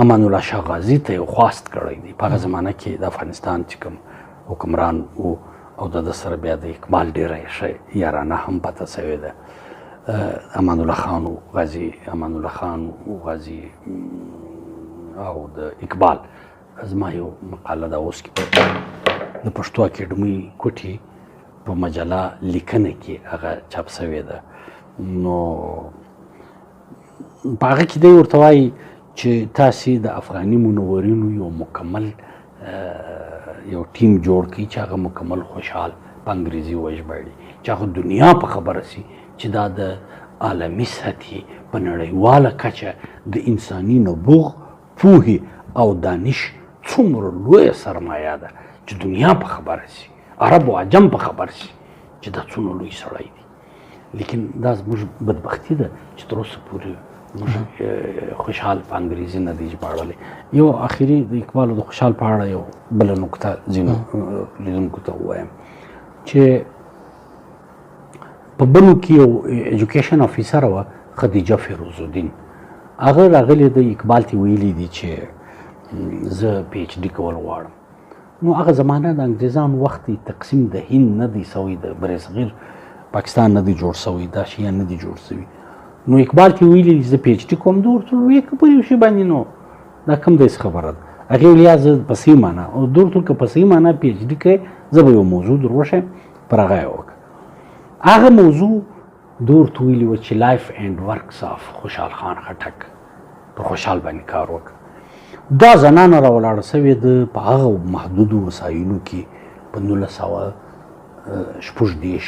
امان الله شاه غازي ته یو خواست کړی دی. په هغه زمانه کې د افغانستان چې کوم حکمران و او د ده سره بیا د اقبال ډېره ښه یارانه هم پته سوې ده، امان الله خان و، غازي امان الله خان و، غازي او د اقبال. زما یو مقاله ده اوس کې د پښتو اکیډمۍ کوټې په مجله لیکنه کې هغه چاپ سوې ده. نو په هغه کې دی ورته وایي چې تاسې د افغاني منورینو یو مکمل یو ټیم جوړ کړئ چې هغه مکمل خوشحال په انګریزي وژباړي، چې هغه دنیا په خبره سي چې دا د عالمي سطحې په نړیواله کچه د انساني نبوغ، پوهې او دانش څومره لویه سرمایه ده چې دنیا په خبره سي، عرب او عجم په خبر سي چې دا څومره لوی سړی دی. لیکن دا زموږ بدبختي ده چې تر اوسه پورې موږ خوشحال په انګریزي نه دی ژباړلی. یو اخري د اقبال او د خوشحال په اړه یو بله نکته ځینو لیدونکو ته ووایم چې په بنو کې یو ایجوکیشن افیسر وه خدیجه فیروز الدین، هغه راغلی د اقبال ته ویلي دي چې زه پی ایچ ډي کول غواړم. نو هغه زمانه د انګریزانو وخت دی، تقسیم د هند نه دی سوی، د برصغیر پاکستان نه دی جوړ سوی، دا شیان نه دی جوړ سوي. نو اقبال ته ویلي دي زه پی ایچ ډي کوم، ده ورته وویل که په یو شي باندې نو دا کوم داسې خبره ده. هغې ویل یا زه په صحیح معنا، او ده ورته وویل که په صحیح معنا پی ایچ ډي کوې زه به یو موضوع در وښیم، پر هغه یې وکړه. هغه موضوع ده ورته ویلي وه چې لایف اینډ ورکس آف خوشحال خان خټک، پر خوشحال باندې کار وکړه. دا زنانه راولاړه سوې ده په هغه محدودو وسایلو کې په 1936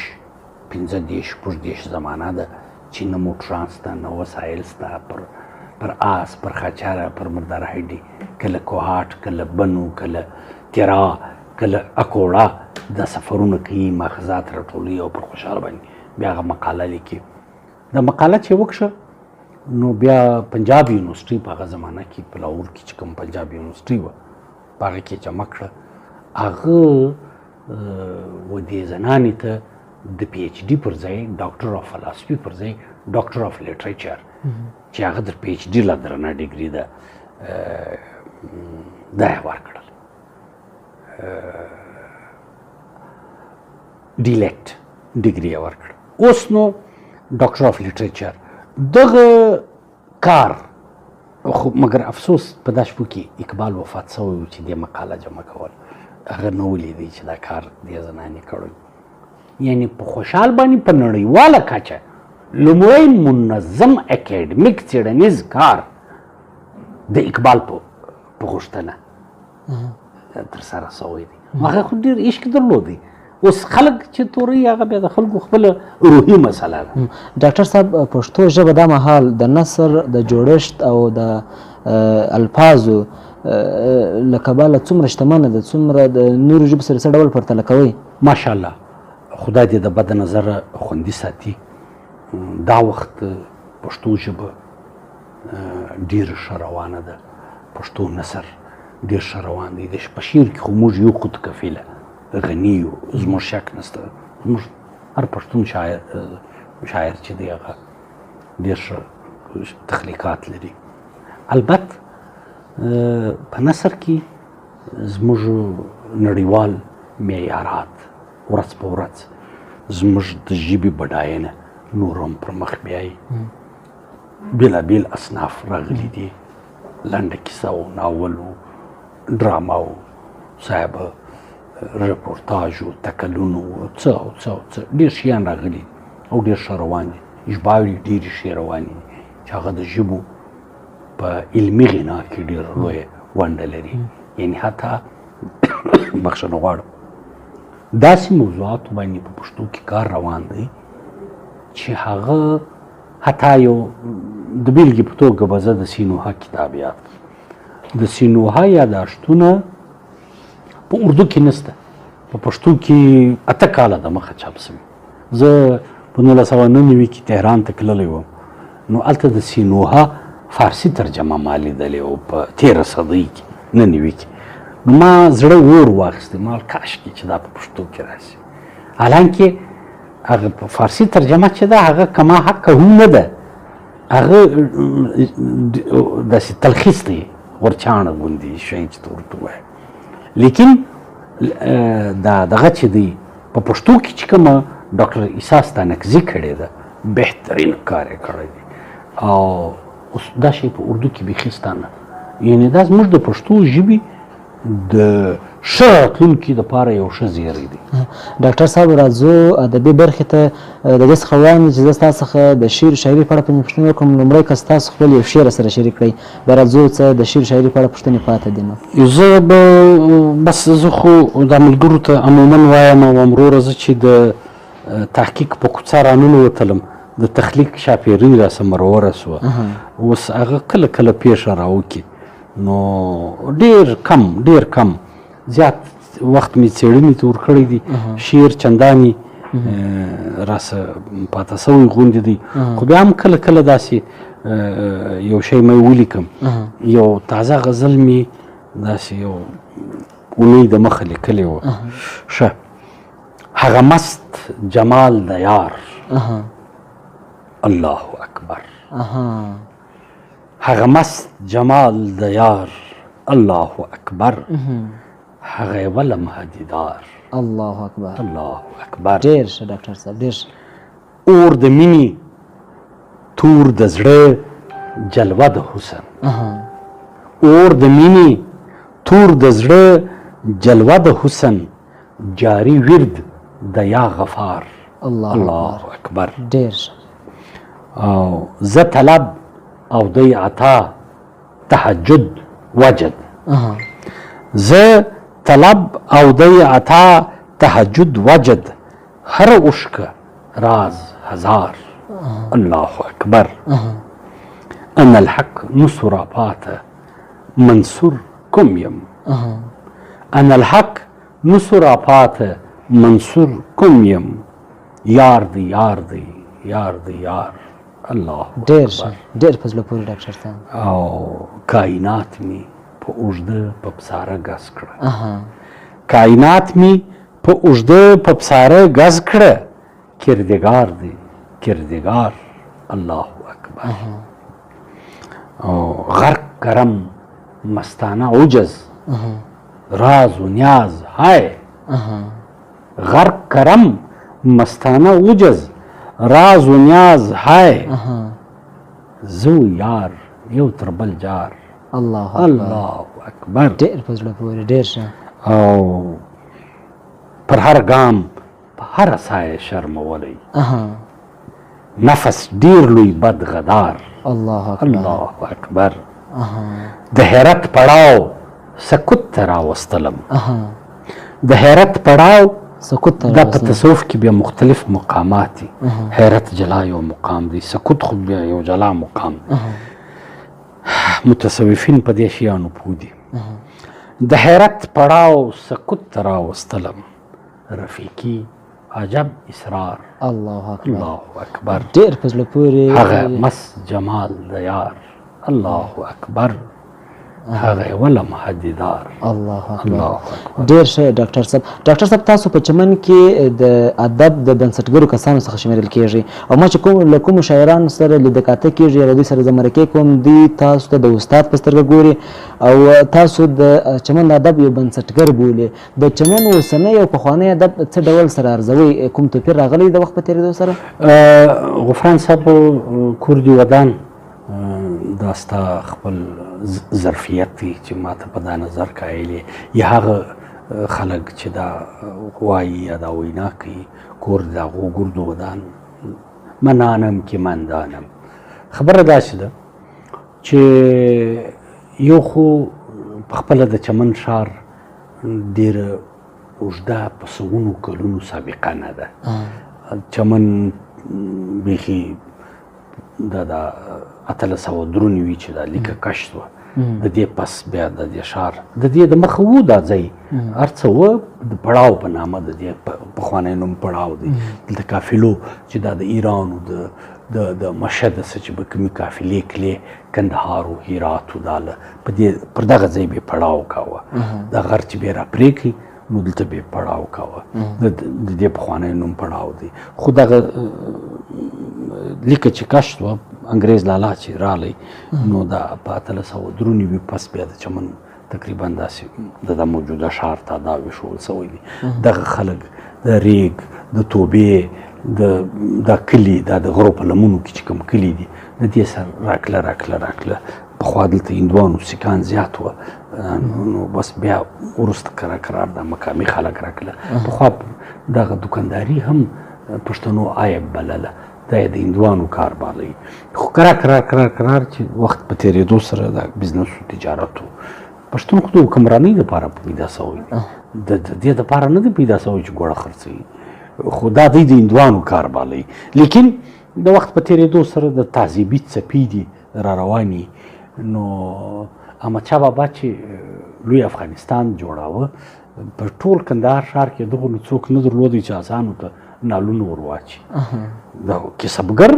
35 36 زمانه ده چې نه موټران سته نه وسایل سته، پر آس، پر خچره، پر مردار هډي، کله کوهاټ، کله بنو، کله تیرا، کله اکوړه دا سفرونه کوي، ماخذات راټولوي او پر خوشحال باندې بیا هغه مقاله لیکي. دا مقاله چې وکړه نو بیا پنجاب یونیورسټي په هغه زمانه کې په لاهور کې چې کوم پنجاب یونیورسټي وه په هغه کې جمع کړه. هغه و دې زنانې ته د پی ایچ ډي پر ځای ډاکټر آف فلسفي پر ځای ډاکټر آف لټریچر چې هغه د پی ایچ ډي لا درنه ډیګري ده دا یې ورکړل، ډي لیټ ډیګري یې ورکړه. اوس نو ډاکټر آف لټریچر دغه کار خو مګر افسوس په دا شپو کې اقبال وفات سوی و چې دې مقاله جمع کول، هغه نه ولیدی چې دا کار دې زنانې کړی. یعنی په خوشحال باندې په نړیواله کچه لومړی منظم اکیډمیک څېړنیز کار د اقبال په غوښتنه ترسره سوی دی. هغه خو ډېر عشق درلودی، اوس خلک چې توروي هغه بیا د خلکو خپله روحي مسله ده. ډاکټر صاحب، پښتو ژبه دا مهال د نثر د جوړښت او د الفاظو له کبله څومره شتمنه ده، څومره د نورو ژبو سره څه ډول پرتله کوئ؟ ماشاءالله، خدای دې د بد نظره خوندي ساتي. دا وخت پښتو ژبه ډېره ښه روانه ده، پښتو نثر ډېر ښه روان دی. د په شعر کې خو موږ یو خود کفیله غني یو، زموږ شک نشته. زموږ هر پښتون شاعر چې دی هغه ډېر ښه تخلیقات لري. البت په نثر کې زموږ نړیوال معیارات ورځ په ورځ زموږ د ژبې بډاینه نور هم پر مخ بیایي. بېلابېل اصناف راغلي دي، لنډه کیسه او ناول و ډرامه و صاحب رپورتاژ و تکلونو و څه او څه او څه ډېر شیان راغلي او ډېر ښه روان دي. ژباړې ډېرې ښې روانې دي چې هغه د ژبو په علمي غنا کې ډېره لویه ونډه لري. یعنی حتی بخښنه غواړم، داسې موضوعاتو باندې په پښتو کې کار روان دی چې هغه حتی یو د بېلګې په توګه به زه د سینوها کتاب یاد کړم. د سینوها یاداشتونه په اردو کې نشته، په پښتو کې 8 کاله د مخه چاپ شوي. زه په 1999 کې تهران ته تللی وم، نو هلته د سینوها فارسي ترجمه ما لیدلې او په تېره صدۍ کې 99 کې. نو ما زړه اور واخیستی، ما ویل کاشکې چې دا په پښتو کې راشي. حالانکه هغه په فارسي ترجمه چې ده هغه کما حقه هم نه ده، هغه داسې تلخیص دی، غورچاڼه غوندې شی چې ته ورته ووایې. لیکن دا دغه چې دی په پښتو کې چې کومه ډاکټر عیسی ستانکزي کړې ده، بهترین کار یې کړی دی. او اوس دا شی په اردو کې بیخي سته نه. یعنې دا زموږ د پښتو ژبې د ښه راتلونکي دپاره یو ښه زیری دی. ډاکټر صاحب، راځو ادبي برخې ته. د دې څخه وړاندې چې زه ستاسو څخه د شعر شاعري په اړه پوښتنې وکړم، لومړی که ستاسو خپل یو شعر سره شریک کړئ، بیا راځو څه د شعر شاعري په اړه پوښتنې پاتې دي. نو زه به بس زه خو دا ملګرو ته عموما وایم او وروره زه چې د تحقیق په کوڅه راننوتلم د تخلیق شاپېرۍ راسه مروره سوه. اوس هغه کله کله پېښه راوکي، نو ډېر کم ډېر کم زیات وخت مې څېړنې ته ورکړی دی. شعر چندانې راسه پاته سوی غوندې دی، خو بیا هم کله کله داسې یو شی مې ولیکم. یو تازه غزل مې داسې یو اونۍ د مخه لیکلی و. ښه، هغه مست جمال د یار، الله اکبر. هغه مست جمال د یار، الله اکبر. هغه یوه لمحه دیدار، الله اکبر، الله اکبر. ډېر ښه ډاکټر صاحب، ډېر ښه. اور د مینې، تور د زړه، جلوه د حسن. اور د مینې، تور د زړه، جلوه د حسن، جاری ورد د یا غفار، الله الله اکبر. ډېر ښه. او زه طلب او دی عطا، تهجد وجد. زه طلب او دی عطا، تهجد وجد، هر اوښکه راز هزار، الله اکبر. انا الحق نسو راپاته، منصور کوم یم. انا الحق نسو راپاته، منصور کوم یم، یار دی یار دی یار دی یار، الله ډېر ښه، ډېر په زړه پورې ډاکټر صاحب. او کائنات مې په اوږده په پساره ګز کړه، کائنات مې په اوږده په پساره ګز کړه، کردګار دی کردګار، الله اکبر. او غرق کرم مستانه عجز، راز و نیاز های. غرق کرم مستانه عجز، راز و نیاز های. زه یار یو تر بل جار، الله اکبر، الله اکبر. ډېر په زړه پورې، ډېر ښه. او پر هر ګام په هره سایه شرمولی، نفس ډېر لوی بد غدار، الله اکبر، الله اکبر. د حیرت پړاو سکوت ته راوستلم، د حیرت پړاو سکوت ته دا په تصوف کې بیا مختلف مقامات دي. حیرت جلا یو مقام دی، سکوت خو بیا یو جلا مقام دی. متصوفین په دې شیانو پوه دي. د حیرت پړاو سکوت ته راوستلم، رفیقي عجب اصرار. الله اکبر، الله اکبر، ډېر په زړه پورې. هغه مس جمال د یار، الله اکبر، هغه ولمحه دیدار. الله اکبر، الله اکبر. ډېر ښه ډاکټر صاحب. ډاکټر صاحب، تاسو په چمن کې د ادب د بنسټګرو کسانو څخه شمېرل کېږئ او ما چې کوم له کومو شاعرانو سره لیده کاته کېږي یا له دوی سره زه مرکې کوم، دوی تاسو ته د استاد په سترګه ګوري او تاسو د چمن د ادب یو بنسټګر بولي. د چمن اوسنی او پخوانی ادب څه ډول سره ارزوئ؟ کوم توپیر راغلی د وخت په تېرېدو سره؟ غفران صاحب، کور دې ودان. دا ستا خپل ظرفیت دی چې ما ته په دا نظر قایل یې، یا هغه خلک چې دا وایي یا دا وینا کوي، کور د هغو ګردو ودان. منانم کې مندانم. خبره داسې ده چې یو خو په خپله د چمن ښار ډېره اوږده په سوونو کلونو سابقه نه ده. چمن بیخي دا د 1893 چې دا لیکه کش شوه، د دې پس بیا د دې ښار د دې د مخه وو دا ځای هر څه و د پړاو په نامه، د دې پخوانی نوم پړاو دی. دلته قافلو چې دا د ایران او د مشهد څه چې به کومې قافلې کلې، کندهار و هرات و، دا له په دې پر دغه ځای به پړاو کاوه. دا غر چې به یې راپرې کړي نو دلته به یې پړاو کاوه. د دې پخوانی نوم پړاو دی. خو دغه لیکه چې کش شوه، انګرېز لالا چې راغلی نو دا په 1893 پس بیا د چمن تقریبا داسې د دا موجوده ښار ته دا ویښول شوی دی. دغه خلک د ریګ، د توبې، د دا کلي، دا د غرو په لمنو کې چې کوم کلي دي، د دې سره راکله راکله راکله. پخوا دلته هندوانو سیکان زیات وه، نو بس بیا وروسته کرار کرار دا مقامي خلک راکله. پخوا دغه دکانداري هم پښتنو عیب بلله، دا یې د هندوانو کار بالی. خو کرار کرار کرار کرار چې وخت په تېرېدو سره دا بزنس و تجارت و، پښتون خو د حکمرانۍ دپاره پیدا شوی دی، د دې دپاره نه دی پیدا شوی چې ګوړه خرڅوي، خو دا دی د هندوانو کار بالی. لیکن د وخت په تېرېدو سره د تهذیبي څپې دي را روانې. نو احمدشاه بابا چې لوی افغانستان جوړاوه، په ټول کندهار ښار کې دغه نو څوک نه درلودی چې اسانو ته نالونه ور واچي. دا کسبګر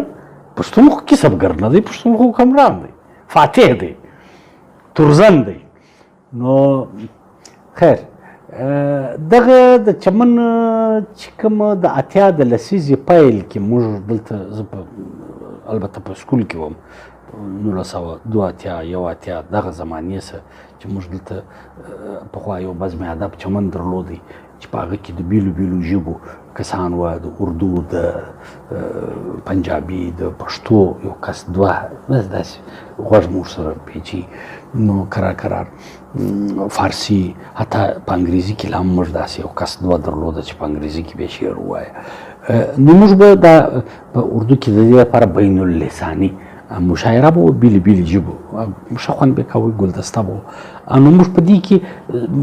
پښتون خو کسبګر نه دی، پښتون خو حکمران دی، فاتح دی، تورزن دی. نو خیر، دغه د چمن چې کوم د 80 د لسیزې پیل کې موږ دلته، زه البته په سکول کې وم، 1982 81 دغه زمانې سره چې موږ دلته پخوا یو بزم ادب چمن درلودی چې په هغه کې د بېلو بېلو ژبو کسان وه، د اردو، د پنجابي، د پښتو یو کس دوه، بس داسې غوږ مو ورسره پیچي. نو کرار کرار فارسي، حتی په انګریزي کې لا هم موږ داسې یو کس دوه درلوده چې په انګریزي کې به شعر ووایه. نو موږ به دا په اردو کې د دې لپاره بین اللساني مشاعره به وه، بېلې بېلې ژبو ښه خوند به یې کاوه، ګلدسته به وه. نو موږ په دې کې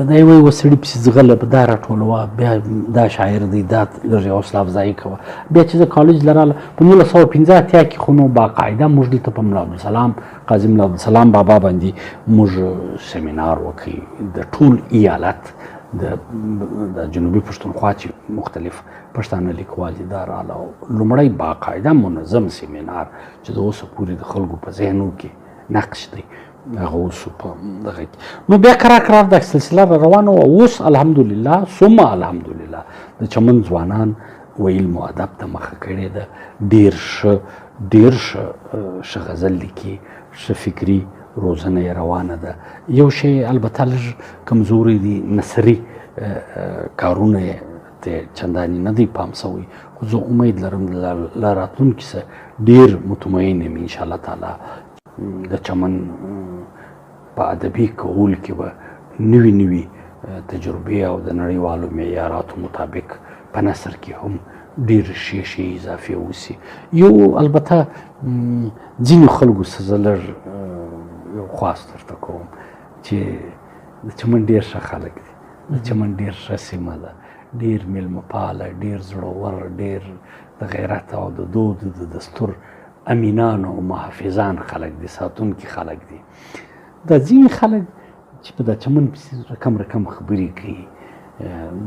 دا یوه یوه سړي پسې ځغله به دا راټولوه، بیا دا شاعر دی، دا لږ یو حوصله افزایي کوه. بیا چې زه کالج له راغله په 1985 کې خو نو باقاعده موږ دلته په ملا عبدالسلام، قاضي ملا عبدالسلام بابا باندې موږ سیمینار وکړ. د ټول ایالت د جنوبي پښتونخوا چې مختلف پښتانه لیکوال دي دا راله، او لومړی باقاعده منظم سیمینار چې د اوسه پورې د خلکو په ذهنو کې نقش دی هغه اوس په دغه کې. نو بیا کرار کرار دا سلسله را روانه وه. اوس الحمدلله ثم الحمدلله د چمن ځوانان و علم و ادب ته مخه کړې ده، ډېر ښه، ډېر ښه، ښه غزل لیکي، ښه فکري روزنه یې روانه ده. یو شی البته لږ کمزوری دی، نثري کارونه یې ته چندانې نه دی پام شوی، خو زه امید لرم له راتلونکي څخه ډېر مطمئن یم انشاءالله تعالی د چمن په ادبي کهول کې به نوي نوي تجربې او د نړیوالو معیاراتو مطابق په نثر کې هم ډېر ښې ښې اضافې وسي. یو البته ځینو خلکو څه زه لږ یو خواست ورته کوم چې د چمن ډېر ښه خلک دي، د چمن ډېر ښه سیمه ده، ډېر مېلمه پاله، ډېر زړور، ډېر د غیرت او د دود د دستور امینان او محافظان خلک دي، ساتونکي خلک دي. دا ځینې خلک چې په دا چمن پسې رقم رقم خبرې کوي،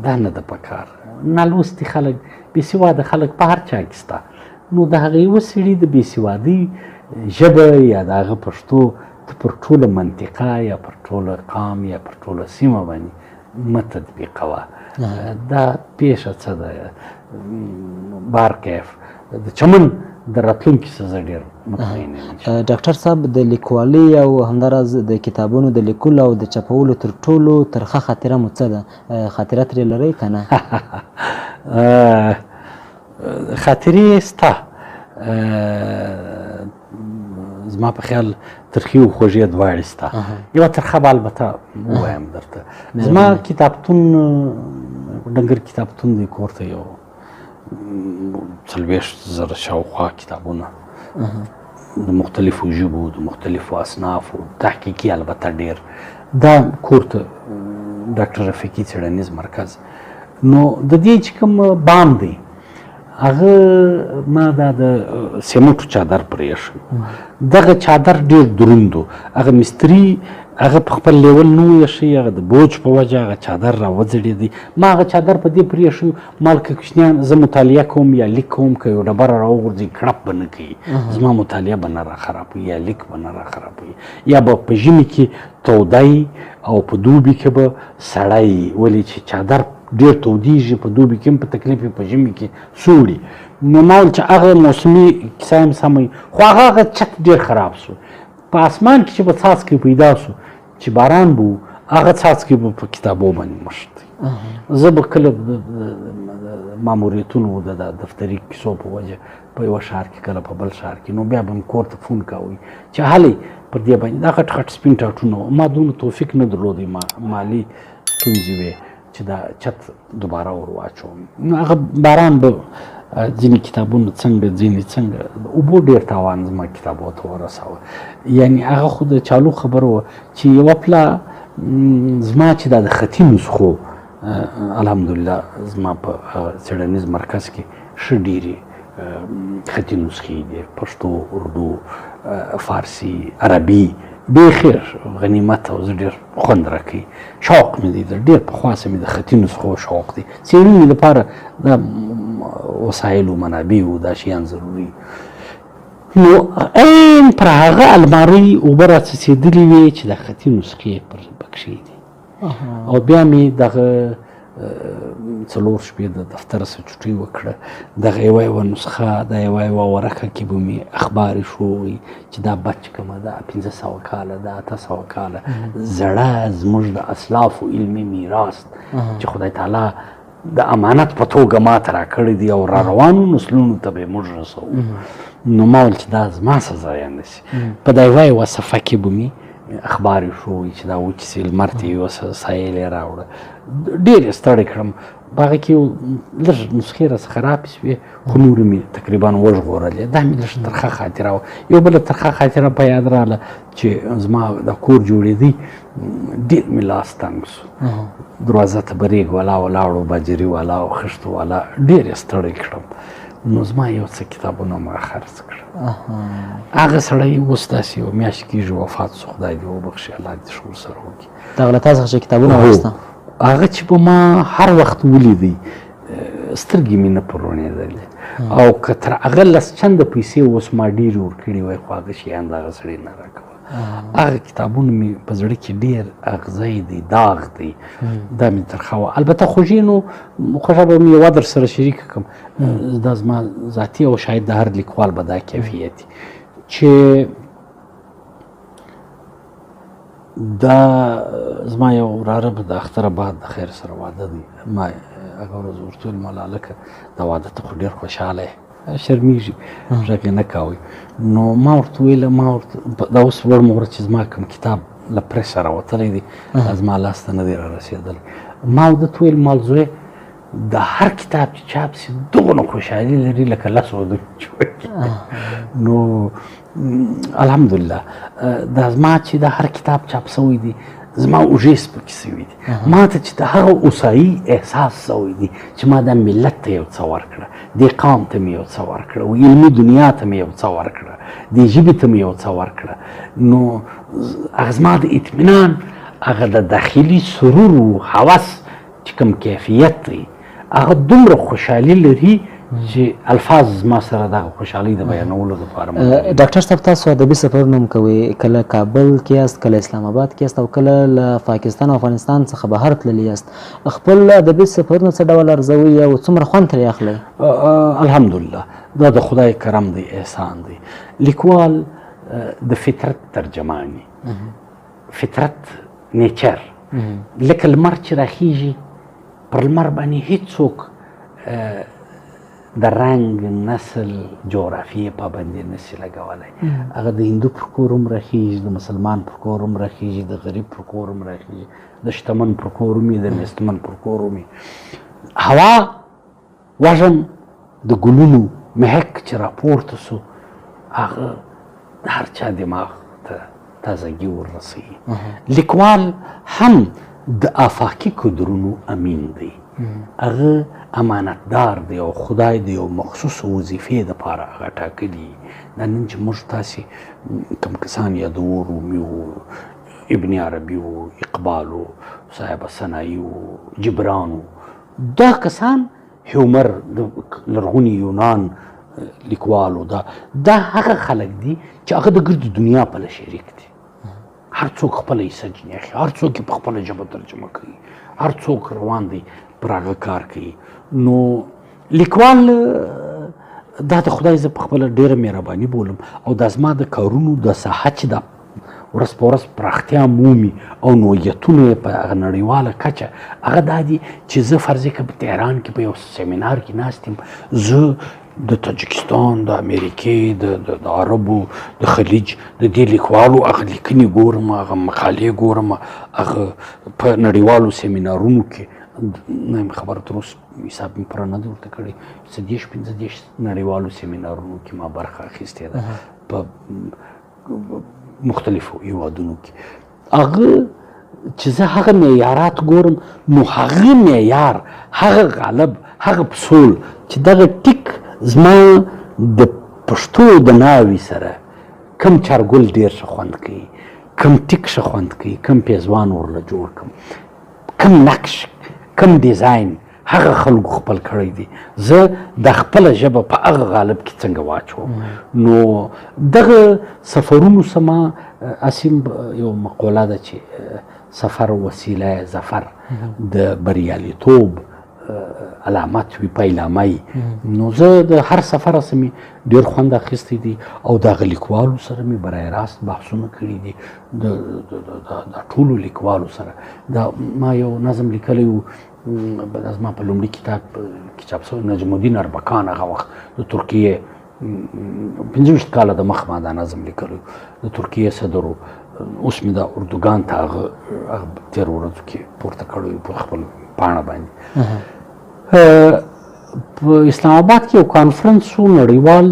دا نه ده پکار. نالوستي خلک، بې سواده خلک په هر چا کې شته. نو د هغه یوه سړي د بې سوادۍ ژبه یا د هغه پښتو ته پر ټوله منطقه یا پر ټوله قام یا پر ټوله سیمه باندې مه تطبیقوه. دا پېښه څه ده؟ بار کیف د چمن د راتلونکي څه زه ډېر مطمئن یم. ډاکټر صاحب، د لیکوالۍ او همداراز د کتابونو د لیکلو او د چاپولو تر ټولو ترخه خاطره مو څه ده؟ خاطره ترې لرئ که نه؟ خاطرې سته. زما په خیال ترخې او خوږې دواړې سته. یوه ترخه به البته ووایم درته. زما کتابتون ډنګر کتابتون دی، کور ته یو 40,000 شاوخوا کتابونه د مختلفو ژبو، د مختلفو اصنافو، تحقیقي البته ډېر. دا کور ته ډاکټر رفیقي څېړنیز مرکز. نو د دې چې کوم بام دی، هغه ما دا د سیمټو چادر پرې ایښی. دغه چادر ډېر دروند و. هغه مستري هغه په خپل لیول نه و ایښی، هغه د بوج په وجه هغه چادر راوځړېدی. ما هغه چادر په دې پرې ایښی، مال که کوچنیان زه مطالعه کوم یا لیک کوم، که یو ډبره راوغورځي کړپ به نه کوي، زما مطالعه به نه راخرابوي یا لیک به نه راخرابوي، یا به په ژمي کې توده او په دوبي کې به سړی، ولې چې چادر ډېر تودېږي، په دوبي کې هم په تکلیف وي، په ژمي کې سوړي. نو ما ویل چې هغه موسمي کیسه هم سمه وي، خو هغه چت ډېر خراب سو. په اسمان کې چې به څاڅکی پیدا سو، چې باران به و، هغه څاڅکی به په کتابو باندې مښتی. زه به کله ماموریتونو د دفتري کیسو په وجه په یوه ښار کې، کله په بل ښار کې، نو بیا به مې کور ته فون کاوه چې هلئ پر دې باندې دا غټ غټ سپین ټاټونه وو. ما دونه توفیق نه درلودی، مالي ستونزې وې چې دا چت دوباره ور واچوم. نو هغه باران به ځینې کتابونه څنګه، ځینې څنګه، اوبو ډېر تاوان زما کتابو ته ورساوه. یعنی هغه خو د چالو خبره وه چې یوه پلا زما چې دا د خطي نسخو الحمدلله زما په څېړنیز مرکز کې ښه ډېرې خطي نسخې دي، پښتو، اردو، فارسي، عربي، بیخي غنیمت او زه ډېر خوند راکوي. شوق مې دی، ډېر پخوا څخه مې د خطي نسخو شوق دی. څېړنې لپاره دا وسایل و منابع و دا شیان ضروري. نو عین پر هغه المارۍ اوبه راڅڅېدلې وې چې د خطي نسخې پر پکښې دي. او بیا مې دغه 4 شپې د دفتر څخه چوټۍ وکړه. دغه یوه یوه نسخه، دا یوه یوه ورقه کې به مې اخبار ایښووی چې دا بچ کومه، دا 500 کاله، دا 800 کاله زړه زموږ د اسلافو علمي میراث چې خدای تعالی د امانت په توګه ما ته راکړی دی او را روانو نسلونو ته به یې موږ رسوو. نو ما ویل چې دا زما څه ضایع نه شي. په دا یوه یوه صفحه کې به مې اخبار ایښووی چې دا وچې سي، لمر ته یې یوسه، سایل یې راوړه. ډېر یې ستړی کړم. په هغه کې یو لږ نسخې راڅخه خرابې شوې، خو نورې مې تقریبا وژغورلې. دا مې لږ ترخه خاطره وه. یو بله ترخه خاطره په یاد راغله چې زما د کور جوړېدی، ډېر مې لاس تنګ شو. دروازه ته به رېګ والا ولاړو، باجري والا او خښتو والا، ډېر یې ستړی کړم. نو زما یو څه کتابونه ما خرڅ کړه. هغه سړی اوس داسې یوه میاشت کېږي وفات شو، خدای دې وبخښي، الله دې ښه ورسره وکړي. دغه له تا څخه چې کتابونه واخیسته؟ هغه چې به ما هر وخت ولیدی سترګې مې نه پر روڼېدلې، او که تر هغه لس چنده پیسې اوس ما ډېرې ورکړي وای، خو هغه شیان د هغه سړي نه راکول. هغه کتابونه مې په زړه کې ډېر اغزی دی، داغ دی، دا مې ترخه وه. البته خوږې نو خوږه به مې یوه در سره شریکه کړم، دا زما ذاتي او شاید د هر لیکوال به دا کیفیت چې دا زما یو وراره به د اختر بعد د خیر سره واده دی. ما هغه ورځ ورته وویل، مالا هلکه دا واده ته خو ډېر خوشحاله یې، شرمېږي، غږ یې نه کاوی. نو ما ورته وویل، ما ورته دا اوس وړمه ورځ چې زما کوم کتاب له پرېسه راوتلی دی، زما لاس ته نه دی را رسېدلی. ما ورته وویل، مال زوی د هر کتاب چې چاپ سي دغونه خوشحالي لري لکه لس ودونه چې وکړي. نو الحمدلله دا زما چې د هر کتاب چاپ سوی دی، زما اوږې سپکې سوي دي، ما ته چې د هغه اوسایي احساس سوی دی چې ما دا ملت ته یو څه ورکړه، دې قوم ته مې یو څه ورکړه، و علمي دنیا ته مې یو څه ورکړه، دې ژبې ته مې یو څه ورکړه. نو هغه زما د اطمینان، هغه د داخلي سرور و هوس چې کوم کیفیت دی، هغه دومره خوشحالي لري چې الفاظ زما سره دغه خوشحالي د بیانولو لپاره. ډاکټر صاحب، تاسو ادبي سفرونه هم کوئ، کله کابل کې یاست، کله اسلام آباد کې یاست او کله له پاکستان او افغانستان څخه بهر تللي یاست. خپل ادبي سفرونه څه ډول ارزوئ او څومره خوند ترې اخلئ؟ الحمدلله، دا د خدای کرم دی، احسان دی. لیکوال د فطرت ترجماني، فطرت nature، لکه لمر چې راخیږي پر لمر باندې هیڅوک د رنګ، نسل، جغرافیې پابندي نشي لګولی. هغه د هندو پر کور هم راخیږي، د مسلمان پر کور هم راخیږي، د غریب پر کور هم راخیږي، د شتمن پر کور هم، د نیستمن پر کور هم. هوا وږم د ګلونو مهک چې راپورته سو، هغه د هر چا دماغ ته تازګي ورسوي. لیکوال هم د آفاقي قدرونو امین دی، هغه امانتدار دی او خدای د یو مخصوص وظیفې دپاره هغه ټاکلي. دا نن چې موږ تاسې کوم کسان یادوو، رومي و، ابن عربي و، اقبال و، صاحب سنایي و، جبران و، دا کسان، هیومر د لرغوني یونان لیکوال و، دا هغه خلک دي چې هغه د ګرد دنیا په شریک دي. هر څوک خپله حصه ځینې اخلي، هر څوک یې په خپله ژبه ترجمه کوي، هر څوک روان دی پر هغه کار کوي. نو لیکوال دا د خدای زه په خپله ډېره مهرباني بولم او دا زما د کارونو د ساحه چې دا ورځ په ورځ پراختیا مومي او نوعیتونه یې په هغه نړیواله کچه، هغه دا دي چې زه فرض کړه په تهران کې په یو سیمینار کې ناست یم، زه د تاجکستان، د امریکې، د عربو، د خلیج د دې لیکوالو هغه لیکنې ګورم، هغه مقالې ګورم، هغه په نړیوالو سیمینارونو کې، نه یم خبر تر اوسه حساب مې پوره نه دی ورته کړی، څه 30 35 نړیوالو سیمینارونو کې ما برخه اخیستې ده په مختلفو هیوادونو کې. هغه چې زه هغه معیارات ګورم، نو هغه معیار، هغه غالب، هغه پسول چې دغه ټیک زما د پښتو د ناوي سره کم چارګل ډېر ښه خوند کوي، کم ټیک ښه خوند کوي، کم پیزوان ورله جوړ کم، کم نقش، کم ډیزاین هغه خلکو خپل کړی دی، زه د خپله ژبه په هغه غالب کې څنګه واچوم. نو دغه سفرونو سما اسیم یو مقوله ده چې سفر وسیله ظفر، د بریالیتوب علامت وي، پیلامه وي. نو زه د هر سفر څخه مې ډېر خوند اخیستی دی او د هغه لیکوالو سره مې برای راست بحثونه کړي دي، د ټولو لیکوالو سره. دا ما یو نظم لیکلی و، دا زما په لومړي کتاب کې چاپ شوی، نجم الدین اربکان، هغه وخت د ترکیې 25 کاله د مخ ما دا نظم لیکلی و، د ترکیې صدر و. اوس مې دا اردوګان ته هغه تېرو ورځو کې پورته کړی و په خپل پاڼه باندې. په اسلام آباد کې یو کانفرنس و نړیوال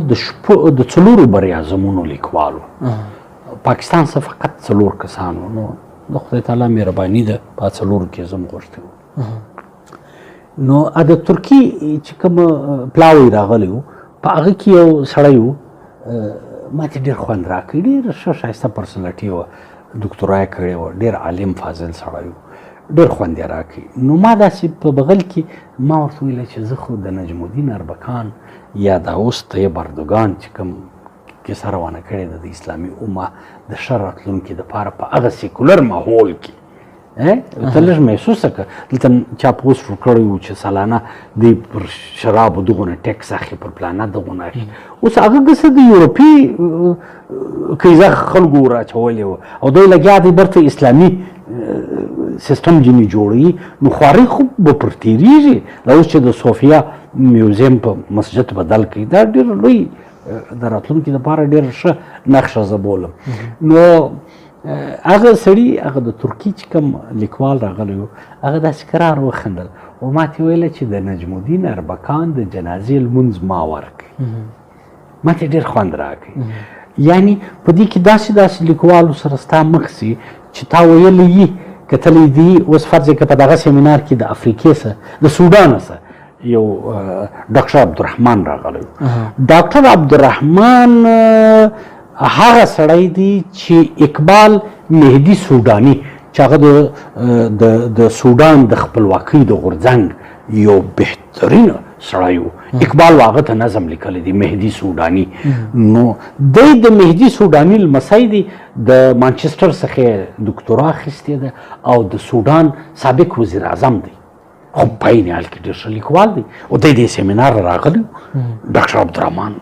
د 4 براعظمونو لیکوالو، پاکستان څخه فقط 4 کسان وو. نو د خدای تعالی مهرباني ده په 4 کې زه هم غوښتی وم. نو د ترکیې چې کوم پلاوی راغلی و، په هغه کې یو سړی و، ما ته ډېر خوند راکړ، ډېر ښه ښایسته personality وه، دکتورا یې کړې وه، ډېر عالم فاضل سړی و، ډېر خوند یې راکړ. نو ما داسې په بغل کې ما ورته وویل چې زه خو د نجم الدین اربکان یا د اوس طیب اردوګان چې کوم کیسه روانه کړې ده د اسلامي امه د ښه راتلونکي دپاره په هغه سیکولر ماحول کې، ته لږ محسوسه کړه، دلته چا پوسټ ورکړی و چې سالانه دوی پر شرابو دغونه ټیکس اخلي، پر پلانه دغونه اخلي. اوس هغه ګسه د یورپي کیزه خلکو راچولې وه او دوی لګیا دی برته اسلامي سیستم ځینې جوړوي، نو خوارۍ خو به پر تېرېږي. دا اوس چې د صوفیا میوزیم په مسجد بدل کړي، دا ډېر لوی د راتلونکي دپاره ډېر ښه نقشه زه بولم. نو هغه سړي، هغه د ترکیې چې کوم لیکوال راغلی و، هغه داسې کرار وخندل او ما ته ویل چې د نجم الدین اربکان د جنازې لمونځ ما ورکړ، ما ته ډېر خوند راکړ. یعنی په دې کې داسې داسې لیکوالو سره ستا مخ سي چې تا ویلی یي کتلی دی. اوس فرض که په دغه سیمینار کې د افریقې سره د سودان سره یو ډاکټر عبدالرحمن راغلی. ډاکټر عبدالرحمن هغه سړی دی چې اقبال مهدي سوداني چې هغه د سودان د خپلواکۍ د غورځنګ یو بهترین سړی و، اقبال هغه ته نظم لیکلی دی مهدي سوداني. نو دی د مهدي سوداني لمسی دی، د مانچستر څخه دکتورا اخیستې ده او د سودان سابق وزیر اعظم دی، خو په عین حال کې ډېر ښه لیکوال دی. او دی دې سیمینار راغلی، ډاکټر عبدالرحمن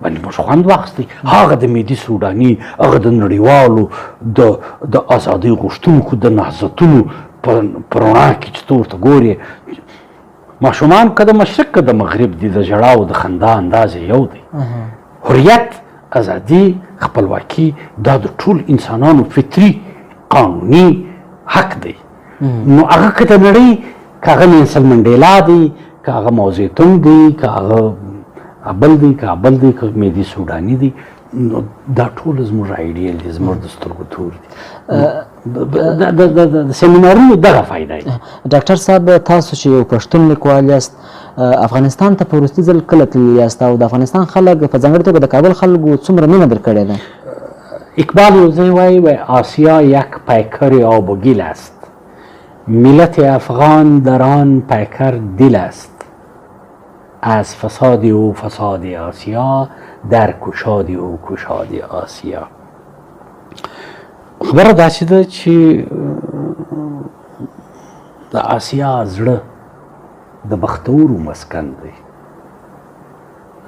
باندې موږ خوند واخیستی. هغه د مهدي سوداني، هغه د نړیوالو د ازادۍ غوښتونکو د نهضتونو په رڼا کې چې ته ورته ګورې، ماشومان که د مشرق که د مغرب دي، د ژړا او د خندا انداز یې یو دی. حریت، ازادي، خپلواکي دا د ټول انسانانو فطري قانوني حق دی. نو هغه که د نړۍ، که هغه نلسن منډیلا دی، که هغه موزیتونګ دی، که هغه ابل دی، که ابل دی، که مهدي سوداني دی، نو دا ټول زموږ آیډیل دي، زموږ د سترګو تور دي. د سیمینارونو دغه فایده دی. ډاکټر صاحب، تاسو چې یو پښتون لیکوال یاست، افغانستان ته په وروستي ځل کله تللي یاست او د افغانستان خلک په ځانګړي توګه د کابل خلکو څومره مینه درکړې ده؟ اقبال یو ځای وایي، وایي آسیا یک پیکر آب و گل است، ملت افغان در آن پیکر دل است، از فساد او فساد آسیا، در کشاد او کشاد آسیا. خبره داسې ده چې د آسیا زړه د بختورو مسکن دی.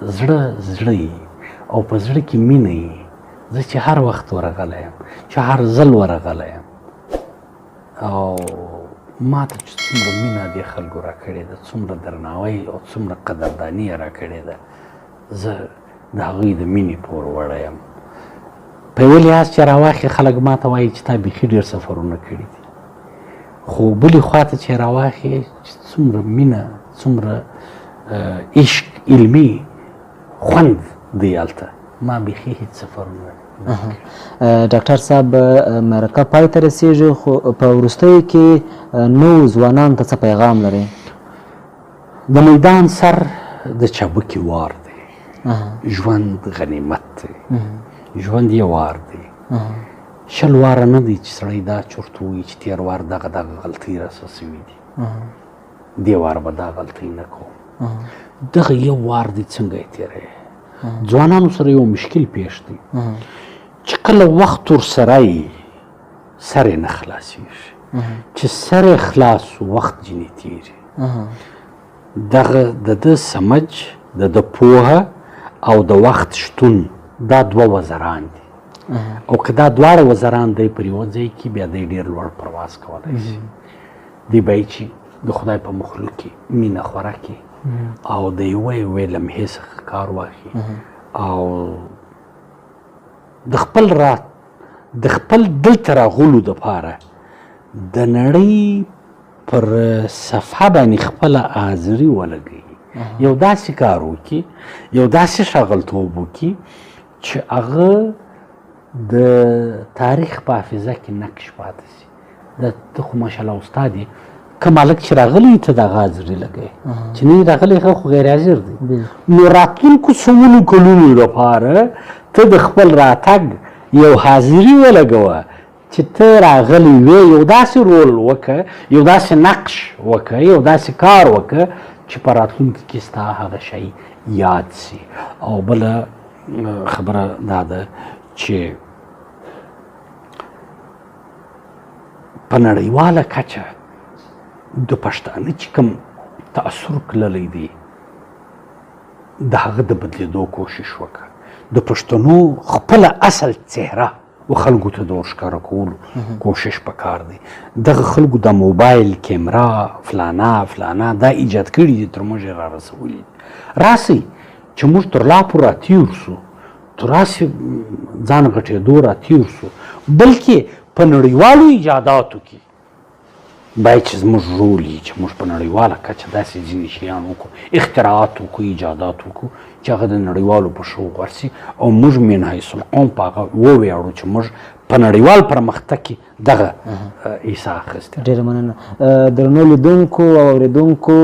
زړه زړه یي او په زړه کې مینه یي. زه چې هر وخت ورغلی یم، چې هر ځل ورغلی یم، او ما ته چې څومره مینه دې خلکو راکړې ده، څومره درناوی او څومره قدرداني یې راکړې ده، زه د هغوی د مینې پور وړی یم. په یوه لحاظ چې راواخلې خلک ما ته وایي چې تا بیخي ډېر سفرونه کړي دي، خو بلې خوا ته چې راواخلې چې څومره مینه، څومره عشق، علمي خوند دی هلته، ما بیخي هېڅ سفرونه. ډاکټر صاحب، مرکه پای ته رسیږي، خو په وروستیو کې نوو ځوانانو ته څه پیغام لرئ؟ د میدان سر د چابکې وار دی، ژوند غنیمت دی، ژوند یې وار دی. شل واره نه دی چې سړی دا چورت ووایي چې تېر وار دغه دغه غلطۍ راسره سوي دي، دې وار به دا غلطۍ نه کوم. دغه یو وار دی څنګه یې تېروې؟ ځوانانو سره یو مشکل پیښ دی چې کله وخت ورسره یي سر یې نه خلاصېږي، چې سر یې خلاص سو وخت ځینې تېري. دغه د ده سمج، د ده پوهه او د وخت شتون، دا دوه وزران دي، او که دا دواړه وزران دی پر یوه ځای کې، بیا دی ډېر لوړ پرواز کولی شي. دی باید چې د خدای په مخلوق کې مینه خوره کړي او د یوې یوې لمحې څخه کار واخلي او د خپل د خپل دلته راغلو دپاره د نړۍ پر صفحه باندې خپله حاضري ولګوي، یو داسې کار وکړي، یو داسې شغلتوب وکړي چې هغه د تاریخ په حافظه کې نقش پاتې شي. دا ته خو ماشاءالله استاد یې، کوم هلک چې راغلی ته د هغه حاضري لګوې، چې نه راغلی هغه خو غیر حاضر دی. نو راتلونکو سوونو کلونو لپاره ته د خپل راتګ یو حاضري ولګوه چې ته راغلی وې، یو داسې رول وکړه، یو داسې نقش وکړه، یو داسې کار وکړه چې په راتلونکي کې ستا هغه شی یاد سي. او بله خبره دا ده چې په نړیواله کچه د پښتانه چې کوم تاثر کللی دی د هغه د بدلېدو کوشش وکړه، د پښتنو خپله اصل څهره و خلکو ته د ورښکاره کولو کوشش پکار دی. دغه خلکو د موبایل کیمرا فلانا فلانا دا ایجاد کړي دي، تر موږ یې را رسولي دي. راسئ چې موږ تر لاپو را تېر شو، تر هسې ځان غټېدو را تېر شو، بلکې په نړیوالو ایجاداتو کې باید چې زموږ رول وي چې موږ په نړیواله کچه داسې ځینې شیان وکړو، اختراعات وکړو، ایجادات وکړو چې هغه د نړیوالو په ښه وغورځي او موږ من حیث القوم په هغه وویاړو چې موږ په نړیوال پرمختګ کې دغه حصه اخیستې. ډېره مننه درنو لیدونکو او اورېدونکو.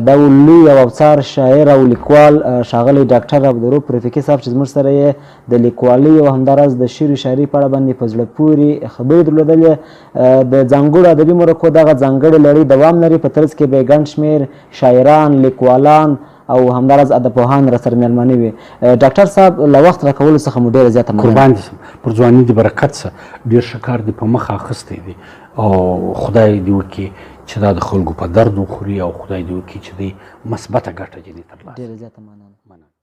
دا و لوی او اوڅار شاعر او لیکوال ښاغلی ډاکټر عبدالروف رفیقي صاحب چې زموږ سره یې د لیکوالۍ او همداراز د شعر شاعري په اړه باندې په زړه پورې خبرې درلودلې. د ځانګړو ادبي مرکو دغه ځانګړې لړۍ دوام لري، په ترڅ کې به یې ګڼ شمېر شاعران، لیکوالان او همداراز ادبپوهان راسره مېلمانه وي. ډاکټر صاحب له وخت راکولو څخه مو ډېره زیاته مننه. قربان دې سم، پر ځواني دې برکت سه، ډېر ښه کار دې په مخه اخیستی دی او خدای دې وکړي چې دا د خلکو په درد وخوري او خدای دې وکړي چې دی مثبته ګټه ځینې ترلاسه. ډېره زیاته مننه. مننه.